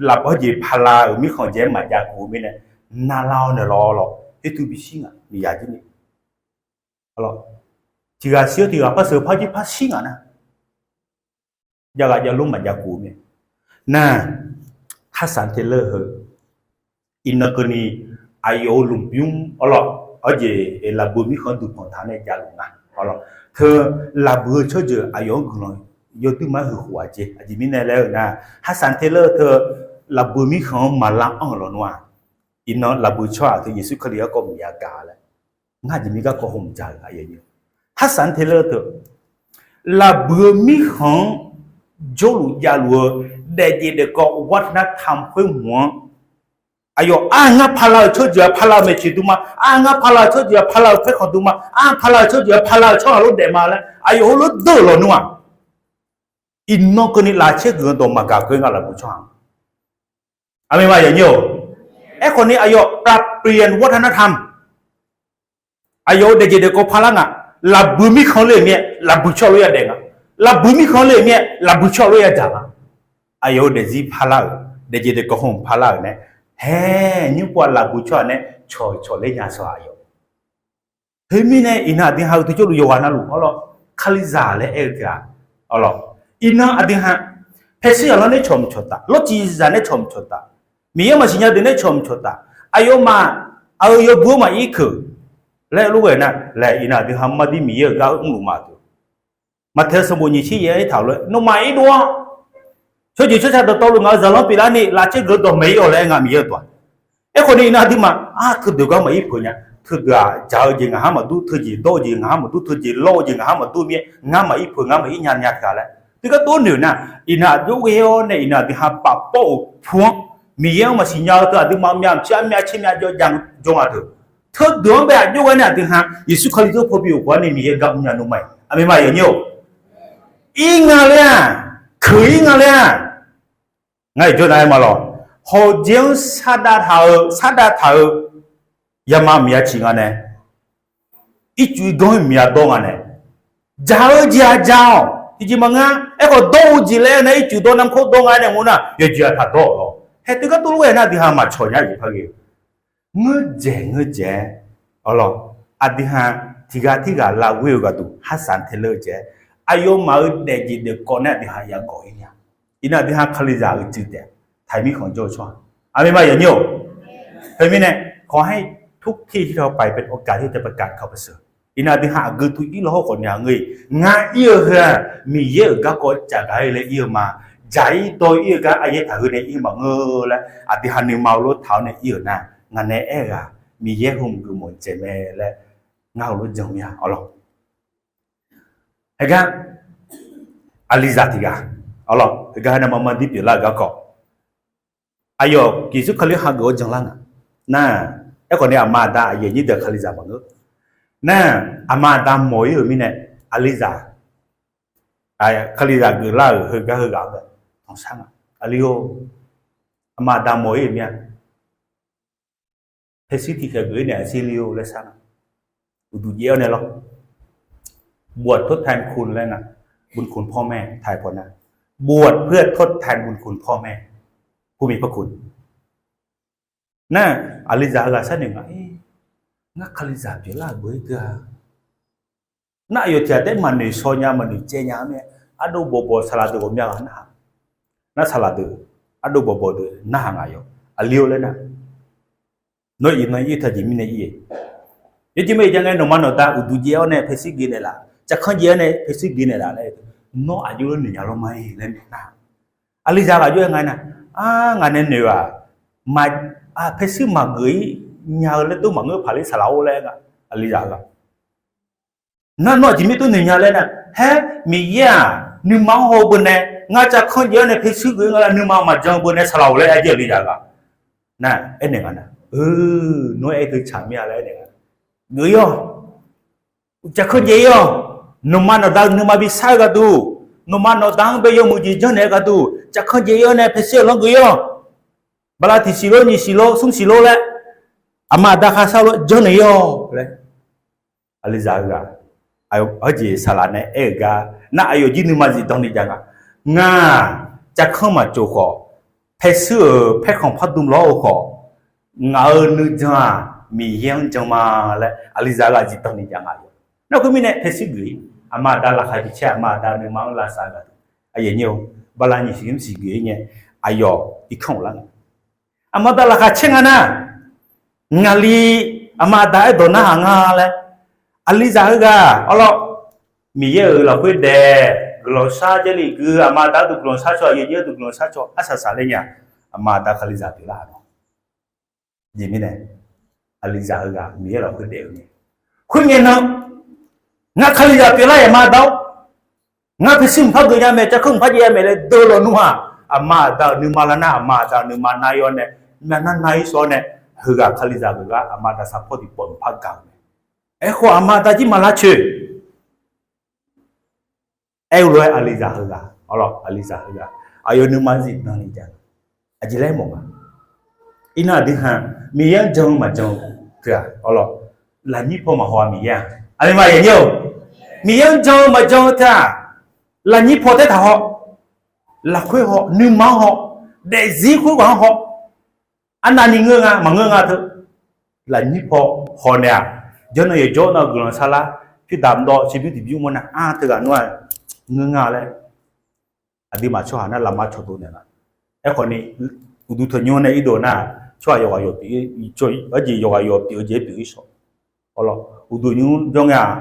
lafbawr jeq pala-euq mirkhanq jeq-aer maqjav kuf-eu mirnae, narlar-awr naeq lawr lawr, khoertuf bishir ngaq miqzaq jir ni. Tiqghaq shir-awr tiqghaq par sheuq par jir par shir ngaq nar, javghaq javlmr maqjav kuf-eu mae. Nar, Hudson Taylor heu iqnan keuvni aqyawf-euq lmqbymr awrlawr, awr jeq lafbuiq mirkhanq-anr duqpanq taq-awr nae javluf nga. Awr lawr, teu lafbuiq-eu tsawrjeuq aqyawf-anr guiqlanq yawduirma-aer huiq khof-aq jeq, aqjeq mirnae laer-eu nar, Hudson Taylor teu lafbuiq mirkhanq-anr maqlar anr-euq lawnmr-aq, iqnan lafbuiq tsawrhaq teu Yeqsur Kali garkawv maqya gaq laer, ngar aqjeq mirnae garkawv hmq dzaq-euq aqyawf Hudson Taylor teu lafbuiq-eu mirkhanq-anr jawrluf javluf-eu daefjeq daefkawv วัฒนธรรม khoer hmq-anr, aqyawf ar ngar pala-euq tsawrjeuq-aq pala-euq maeqtsoeq dmr ma, ar ngar pala-euq tsawrjeuq-aq pala-euq paerkhanq dmr ma, ar pala-euq tsawrjeuq-aq pala-euq tsawrhaq lof daef ma laer aqyawf heulof deur-euq lawnmr-aq, iqnan keuvni laqkhaq caergeuf-eu dawq maqgaq keuv nga lafbuiq tsawrhaq-anr. Aqmeq ma yanyir-or. Aerkhawfni aqyawf ปรับเปลี่ยนวัฒนธรรม aqyawf-euq daefjeq daefkawv parlar nga. Lafbuiq mirkhanq le-euq mir-aer lafbuiq tsawrhaq lof yadaef nga. Lafbuiq mirkhanq le-euq mir-aer lafbuiq tsawrhaq lof yadzaq nga. Aqyawf-euq daefzir parlar-euq, daefjeq daefkawv hmq parlar-euq nae, hae, nymrpov-aq lafbuiq tsawrhaq nae cawq cawq ler nya shawq-aq aqyawf. Khoermirnae iqnan aqdui ha-eu teu jawrluf yawqghaq navluf awr lawr, Kalizaq laer aer-eu teu-aq, awr lawr, iqnan aqdui ha, paershuir zaqlanr nae cawq mq cawq taf, lawrciq zaq nae cawq mq cawq taf, Miqyaer maqsiq nya deuq nae cawq mq cawq taf, aqyawfmaf aqyawf yawbui-anr maqir keuq laer lof ghae nar laer, iqnan aqdui ha mardir Miqyaer-euq gar mrluf ma teu. Maqtaeq-eu sanqbof nyiq tser yaef-aer taq-euq lof-aer nawmaf irdov-awr, tsawrjeuq tsawrca dawqtawvluf ngaq-euq zaqlanr pyeuflarni laf caergeuf-eu dawq maeq-ir-awq laer aer nga Miqyaer-euq dawq-aq. Aerkhawfni iqnan aqduimaf-aq teudeuq gar maqir peuq nya. Teudeuq-aq jaq-eu jeq ngaq har maqdur, teujeq dawr-eu jeq ngaq har maqdur, teujeq lawr-eu jeq ngaq har maqdur mir-aer ngar maqir peuq, ngar maqir nya nya taq laer. Teugar tov noeq nar, iqnan aqjox ghae-awr nae iqnan aqdui ha paf pawr-euq pu-anr, Miqyaer-anr maqsiq nya-eu teu aqduimaf myav mqpyar myav tser myav jawr jan jawr nga teu. Teudeuq-anr bae aqjox ghae nae aqdui ha Yeqsur Kali jawr pawbif-euq khof-anr nae Miqyaer gar mrnya nmr ma-iq. Aqmeq ma yanyir-or. Ir nga laer-aq, keuq ir nga laer-aq, ngar iqjawr nav-aer ma lawr. Hawqjeq-anr sardav taq-eu, sardav taq-eu yama maqya ciq nga nae, ircuf irganr-ir maqya dawr nga nae, jaq-eu jeq-aq jaq-awq. Tiqjeq maqngeur-a. Aerkhawf dawr-eu jeq laer-eu nae ircuf dawr narmr kawr dawr nga nae ngeur nar, yawjeq-aq taq dawr-awq lawr. Hae teugar tov lof-aer nar aqdui ha maqcawq nya jeq par ghae-eu. Ngeur dzaeq ngeur dzaeq-aer, awr lawr, aqdui ha tiqghaq tirghaq lavghoer-eu gharduq harsaq tae ler-eu jeq-aer, aqyawfmaf-euq daefjeq daefkawv nae aqdui ha yagawq ir nya. Iqnan aqdui ha Kalizaq uicuiv taef-a, taqmirkhanq jawr-eu tsawrhaq. Aqmeq ma yanyir-or. Khoermirnae, ขอให้ทุกที่ที่เราไปเป็นโอกาสที่จะประกาศข่าวประเสริฐ Iqnan aqdui ha aqgeu tu ir law hawr khawf nya ngeur-iq, ngar ir-eu heu-aq Miqyaer-euq garkawv caf gaq-ir laer ir-eu ma. Dzaq-ir dawr-ir-eu gar aqyaer taq heu nae ir maqngeur laer aqdui ha nuima-eu lof taq-awr nae ir-euq nar, ngaq nae aer-eu-aq Miqyaer hmq geufmawf dzaeq mae laer ngar heulof jan mir-a awr lawr. Heugar aqlizaq tiq ghaq, awr lawr, heugar nae maqma dir pyeuflar-euq garkawv, aqyawf Yeqsur Kali hageuf-awr janlar nga nar, aerkhawf ni aqma aqda aqyuif aqnyir deuq Kalizaq maqngeur nar, aqma aqda mawq-ir-euq mirnae aqlizaq, Kalizaq geuflar-euq heugar heughaq-anr bae tanqshar nga. Aqli-or, aqma aqda mawq-ir-euq mir-a. Paershuir tiqkhaeq geuf-ir naeq aqsir li-or laer shar nga. Uqduq jaev-awr nae lawr, บวชทดแทนคุณ laer nga. บุญคุณพ่อแม่ ไทยพอนะ บวชเพื่อทดแทนบุญคุณพ่อแม่ ผู้มีพระคุณ nar, aqlizaq heughaq sharnoeq nga, ngar Kalizaq pyeuflar-euq beu-ir deuq-a. Nar, aqyawf tiq ghaq taef-aer maqnoeq shaw nya maqnoeq caev nya-a mae. Ardov bawqbawq saqlaq deuq ghawqmya ghaq narhaq, nar saqlaq deuq, ardov bawqbawq deuq narhaq ngaq yawq. Aqli-or laer nar, nawr iqnan ir taq jeq mirnae ir-e. Yawjeq ma iq jav ngae nawqma nawqda uqduq jaev-awr nae paershuir gui naeqlaf, cavkanr jaev-awr nae paershuir gui naeqlaf laer, nawr aqjox-aer noeq nya lawr ma-iq laer nar, aqlizaq ghaq aqjox-aer nga nar, ar, ngaq nae noeq-aq, paershuir maqgeuf-ir nya-eu laer dur maqngeur paq ler saqlaq-or laer nga. Aqlizaq ghaq nar, nawr aqjeq mirnae dur noeq nya laer nar, haer, Miqyaer-aq nuima-anr haw-eu beu nae, ngar cavkanr jaev-awr nae paershuir geuf-ir nga laer nuima maqjan-eu beu nae saqlaq-awq laer aer jeq Alizaq ghaq nar aernaeq nga nar, nawr aer-eu tsaq mir-a laer aernaeq nga, geuf-ir-awq. Cavkanr jaev-ir-awq. Nawqma nawqda-eu nuima bishar-eu gharduq, nawqma nawqda-anr bae yawmuiq jeq janrnaeq-eu gharduq cavkanr jaev-ir-awr nae paershuir-euq lanr geuf-ir-awq. Bala tiq siq lor, nyiq siq lor, smr siq lor laer, aqma aqda kharshar lof-aer janrnaeq-ir-awq laer. Alizaq heughaq, heujeq saqlaq nae aer-euq gar nar, aqyawf jir nuima zifdan ni jav nga. Ngaq-aq, cavkanr maqtsof khawf, paershuir-euq paerkhanq pardm lawr-eu khawf, ngaq-euq nuijan-aq Miqyaer-anr jan ma laer Alizaq heughaq zifdan ni jav nga. Nar khoermirnae paershuir geuf-ir, aqma aqda laqkhaq bi caer, aqma aqda nuima-anr lavsav-eu gharduq, bala nyiq siq mr siq geuf-ir ngae, aqyawf irkanr-euq lar nga. Aqma aqda laqkhaq caer nga nar, ngaqli aqma aqda aerdawq narhaq nga laer, Alizaq heughaq arlawr, Miqyaer-euq lafkhoer daef, guiqlanq shar Jarlif gui, aqma aqda gharduq guiqlanq shar caw, aqyuif aqnyir gharduq guiqlanq shar caw arsaq saqler nya, aqma aqda Kalizaq pyeuflar-a. Aqjeq mirnae, Alizaq heughaq Miqyaer lafkhoer daef-eu mae. Khoerngae nan, ngar Kalizaq pyeuflar-euq aqma aqda-or, ngar paershuir mqpar geuf nya mae, cavkanr mqpar jaev nya mae laer deuv lawnmr-aq, aqma aqda-euq nuima lar nar, aqma aqda-euq nuima nar-ir-awr nae, nar nar nar-ir sawr-awr nae, heughaq Kalizaq geuf gar aqma aqda sarpawr tiqpawf mqpar gaq-euq mae. Aerkhawf aqma aqda jir maq lavcoeq. Aer-eu lof-aer Alizaq heughaq, arlawr Alizaq heughaq aqyawf nuima zifdan ni jav-a. Aqjeq laer mawf nga. Iqnan aqdui ha, Miqyaer-anr jan-eu maqjan-eu teu-aq, arlawr, lafnyir paw maqhaw-a Miqyaer-aq. Aqmeq ma yanyir-or, Miqyaer-anr jan-eu maqjan-eu teu-aq, lafnyir paw taertaq haw, lafkhoer haw, nuima-anr haw, daefzir khoerghaq-anr haw, arnavni ngeur nga maqngeur nga teu, lafnyir paw haw naeq-aq, janrnan yawqjawr nar-eu guiqlanq sarlar, pyur damq dawv, ciqbymr tiqbymr mawrnar-aq teughaq nar-aq, ngeur nga laer, aqduimaf tsawrhaq nar lafma cawqdov naeq nga. Aerkhawf ni, uqduq tanqnymr nae irdov nar-aq, tsawrhaq yawqghaq yawq pyeuf, arjeq yawqghaq yawq pyeuf-eu jeq-aer pyeuf-ir shawq. Arlawr, uqduq nymr jawr ngae-aq,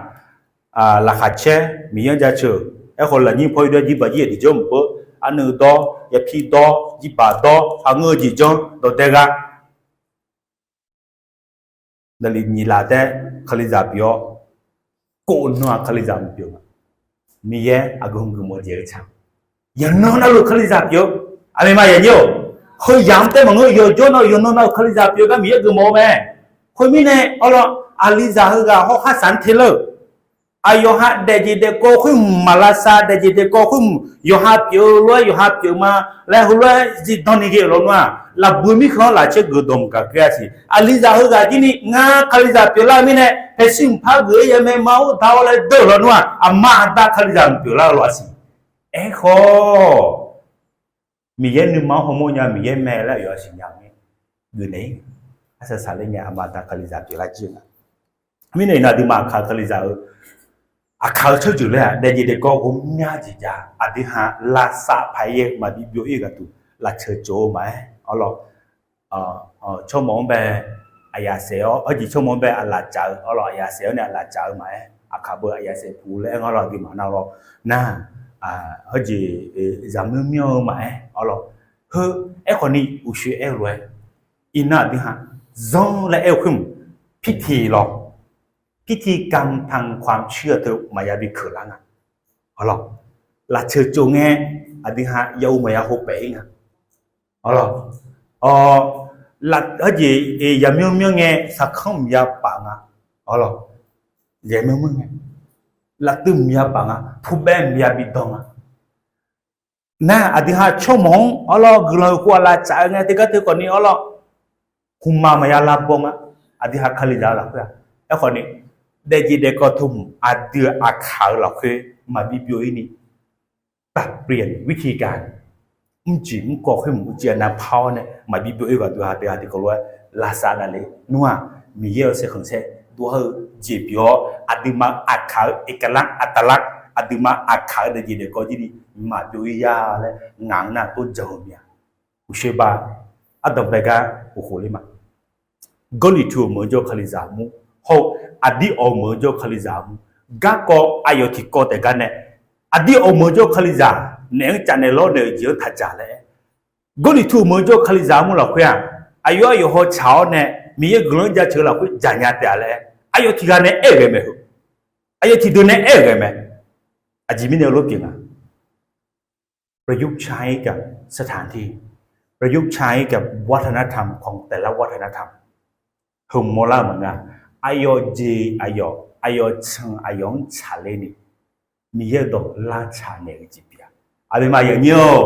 laqkhaq caer, Miqyaer-anr jaceuq, aerkhawf lafnyir paw-ir dawr-aer jirbaq jir-aer tiqjanr mq beur, arnuiv dawr, yapir dawr, jirbaq dawr, aqngeur-eu jeq janr dawqdae gha. Naqliq nyiq laf taer Kalizaq pyeuf-awr, kof nan-aq Kalizaq mq pyeuf nga. Miqyaer aqgeu hmq geufmawf-eu jeq-eu tsaq. Yaqnan navluf Kalizaq pyeuf-eu, aqmeq ma yanyir-or, heuyaq-anr taer maqngeur, yawqjawr nar-eu yawqnan navluf Kalizaq pyeuf-eu gar Miqyaer geufmawf-eu mae. Khoermirnae, arlawr, Alizaq heughaq hawr kharshaq-anr te lar-euq, aqyawf ha daefjeq daefkawv khoer hmq maq lavsav, daefjeq daefkawv khoer hmq yawqha pyeuf-eu lof-aer yawqha pyeuf ma laer heulof-aer zifdan ni ghae-euq lawnmr-aq, lafbuiq mirkhanq-anr lafcaer geuf dawq mq gaq ghae-a siq. Alizaq heughaq jir ni ngar Kalizaq pyeuflar-eu mirnae paeqshir mqpar geuf-ir ya mae ma-or da-awr laer deur-euq lawnmr-aq, aqma aqda Kalizaq mq pyeuflar-eu lof-a siq. Aerkhawf, Miqyaer nuima-anr hawmawr nya Miqyaer mae laer aqyawf-a siqnya-eu mir, geufnaeq-ir, arsaq saqler nya aqma aqda Kalizaq pyeuflar jir-eu nga. Mirnae iqnan aqduimaf aqkaq-eu Kalizaq-eu, aqkaq-eu tsawrjeuq laer-aq daefjeq daefkawv ghawqmya jeq jav, aqdui ha lavsav paq-aer maqbi byov-ir-eu gharduq lafceuq tsov-eu maqaer, arlawr, tsawrmawq-anr bae aqyaf saef-awr, arjeq tsawrmawq-anr bae aqlaf tsaf-eu, arlawr, aqyaf saef-awr nae aqlaf tsaf-eu maqaer, aqkaq beu aqyaf saef puq laer aer nga lawr, aqduimaf nar lawr nar, arjeq zaqmyanr myanr-eu maqaer, arlawr, heu, aerkhawf ni uqshoe aer-eu lof-aer, iqnan aqdui ha, zanr laer aer-eu khoer mq, พิธี lawr, พิธีกรรมทางความเชื่อ teu maqya bi keuq lar nga. Arlawr, lafceuq tsov ngae, aqdui ha ya uv maqya hov paef-ir nga. Arlawr, arjeq zaqmyanr myanr ngae saqkanr mqya paf nga. Arlawr, zaqmyanr myanr ngae, laftuiv mqya paf nga, pubaev mqya bi dan nga. Nar aqdui ha tsawrmawq-anr arlawr guiqlanq-euq khof aqlaf tsaf-eu ngae, teugar teu khawf ni arlawr, hmqmaq maqya lavbaw nga. Aqdui ha Kalizaq-eu lafkhoer-aq, aerkhawf ni, daefjeq daefkawv teu hmq aqdui-euq aqkaq-eu lafkhoer maqbi byov-ir ni, ปรับเปลี่ยนวิธีการ mrjiq mrkawv khoer mq uicuiv aqnav par-awr nae maqbi byov-ir gharduq ha teughaq tiqkawv lof-aer lavsav daqle nmr-aq, Miqyaer-euq saerkhanq saer dov-eu jeq pyeuf-awr, aqduimaf aqkaq-eu เอกลักษณ์ อัตลักษณ์, aqduimaf aqkaq-eu daefjeq daefkawv jir ni maqbyov-ir ya laer ngaq-anr nar tov jan-eu mir-a. Uqshoe ba, ardanqbae gar uqkhof ler ma. Gawrliqtu-euq meuq-eu jawr-eu Kalizaq mur hawr-eu, aqdir awq meuq-eu jawr-eu Kalizaq mur, garkawv aqyawf tiqkawv taef gar nae, aqdir awq meuq-eu jawr-eu Kalizaq naeq-anr caf naeq lawr naeq-eu jeq-anr taq dzaq laer, Gawrliqtu-euq meuq-eu jawr-eu Kalizaq mur lafkhoer-aq, aqyawf aqyawf haw tsaq-awr nae Miqyaer guiqlanq-anr jaceuq-eu lafkhoer dzaq nya taef-a laer, aqyawf tiqghaq nae aer-euq ghae mae heu. Aqyawf tiqdeuq nae aer-euq ghae mae. Aqjeq mirnae lof pyeuf nga. ประยุกต์ใช้กับสถานที่ ประยุกต์ใช้กับวัฒนธรรมของแต่ละวัฒนธรรม เหมารเล่าเหมือนกัน aqyawf jeq aqyawf, aqyawf can aqyawf-anr tsaqler ni, Miqyaer-euq dawq lavtsaq naeq-eu jeq pyeuf-a. Aqduimaf yawnyir-or,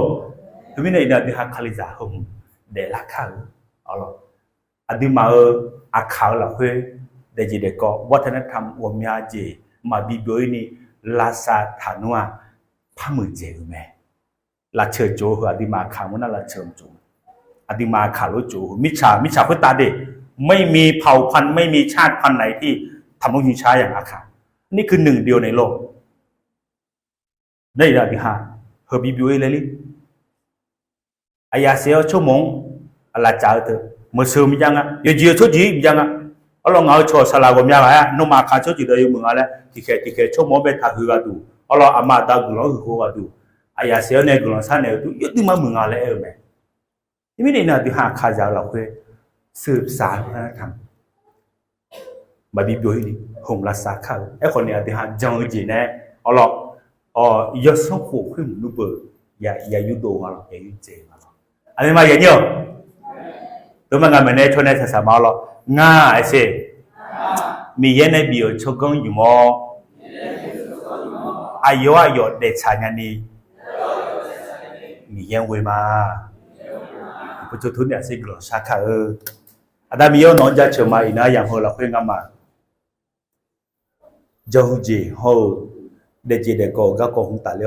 teumirnae iqnan aqdui ha Kalizaq heu hmq daeflar kar-eu, aqduimaf-euq aqkaq-eu lafkhoer daefjeq daefkawv วัฒนธรรม ghawqmya jeq maqbi byov-ir ni lavsav taqnmr-aq, par muiqdzaeq-eu mae. Lafceuq tsof-eu heu aqduimaf aqkaq mur nar lafceuq tsof, aqduimaf aqkaq lof tsof-eu heu mirtsaq mirtsaq khoertav de, ไม่มีเผ่าพันธุ์ ไม่มีชาติพันธุ์ไหนที่ทำนกยูงฉางอย่าง อาข่า นี่คือหนึ่งเดียวในโลก Nar iqnan aqdui ha heu bi byov-ir laer ler. Aqyaf saef-awr tsawrmawq-anr aqlaf tsaf-eu teu, meuqseuq maqjav nga, yawqjeq-eu tsawrjeuq-ir maqjav nga. Arlawr ngaq-euq cawq saqlaq ghawqmya ghaq-aer nawmaf aqkaq tsawrjeuq dawq yawmuiq nga laer tiqkhaeq tiqkhaeq tsawrmawq-anr baetaq huiq ghaq duq, arlawr aqma aqda guiqlanq-anr huiq khof ghaq duq, aqyaf saef-awr nae guiqlanq sharnaeq-eu duq yawduir mar muiq nga laer aer-eu mae. Teumirnae iqnan aqdui ha aqkaq zaq-eu lafkhoer สืบสานวัฒนธรรม maqbi byov-ir ni hmq lavsav kar-eu. Aerkhawf ni aqdui ha jan-eu jeq nae, arlawr, yawsanr khof khoer maqnmr beu, ya yurdov nga lawr, ya yurdzaeq nga lawr. Aqduimaf yawnyir-awq, deuqma ngaq maeqnaeq-aer tsawrnae saqsaq ma arlawr, ngaq-aq saef, Miqyaer nae bif-euq tsawrganr ymq-awr, aqyawf-anr aqyawf daeftsaq nyani, Miqyaer-anr ghoe ma. Aqpoeq tov ni aqsur guiqlanq shar kar-eu. Aqda Miqyaer-awr, nawq-anr jaceuq ma. Iqnan-aer yamq heu lafkhoer ngamaf jan-eu jeq hawr-eu daefjeq daefkawv-euq garkawv hmq tafler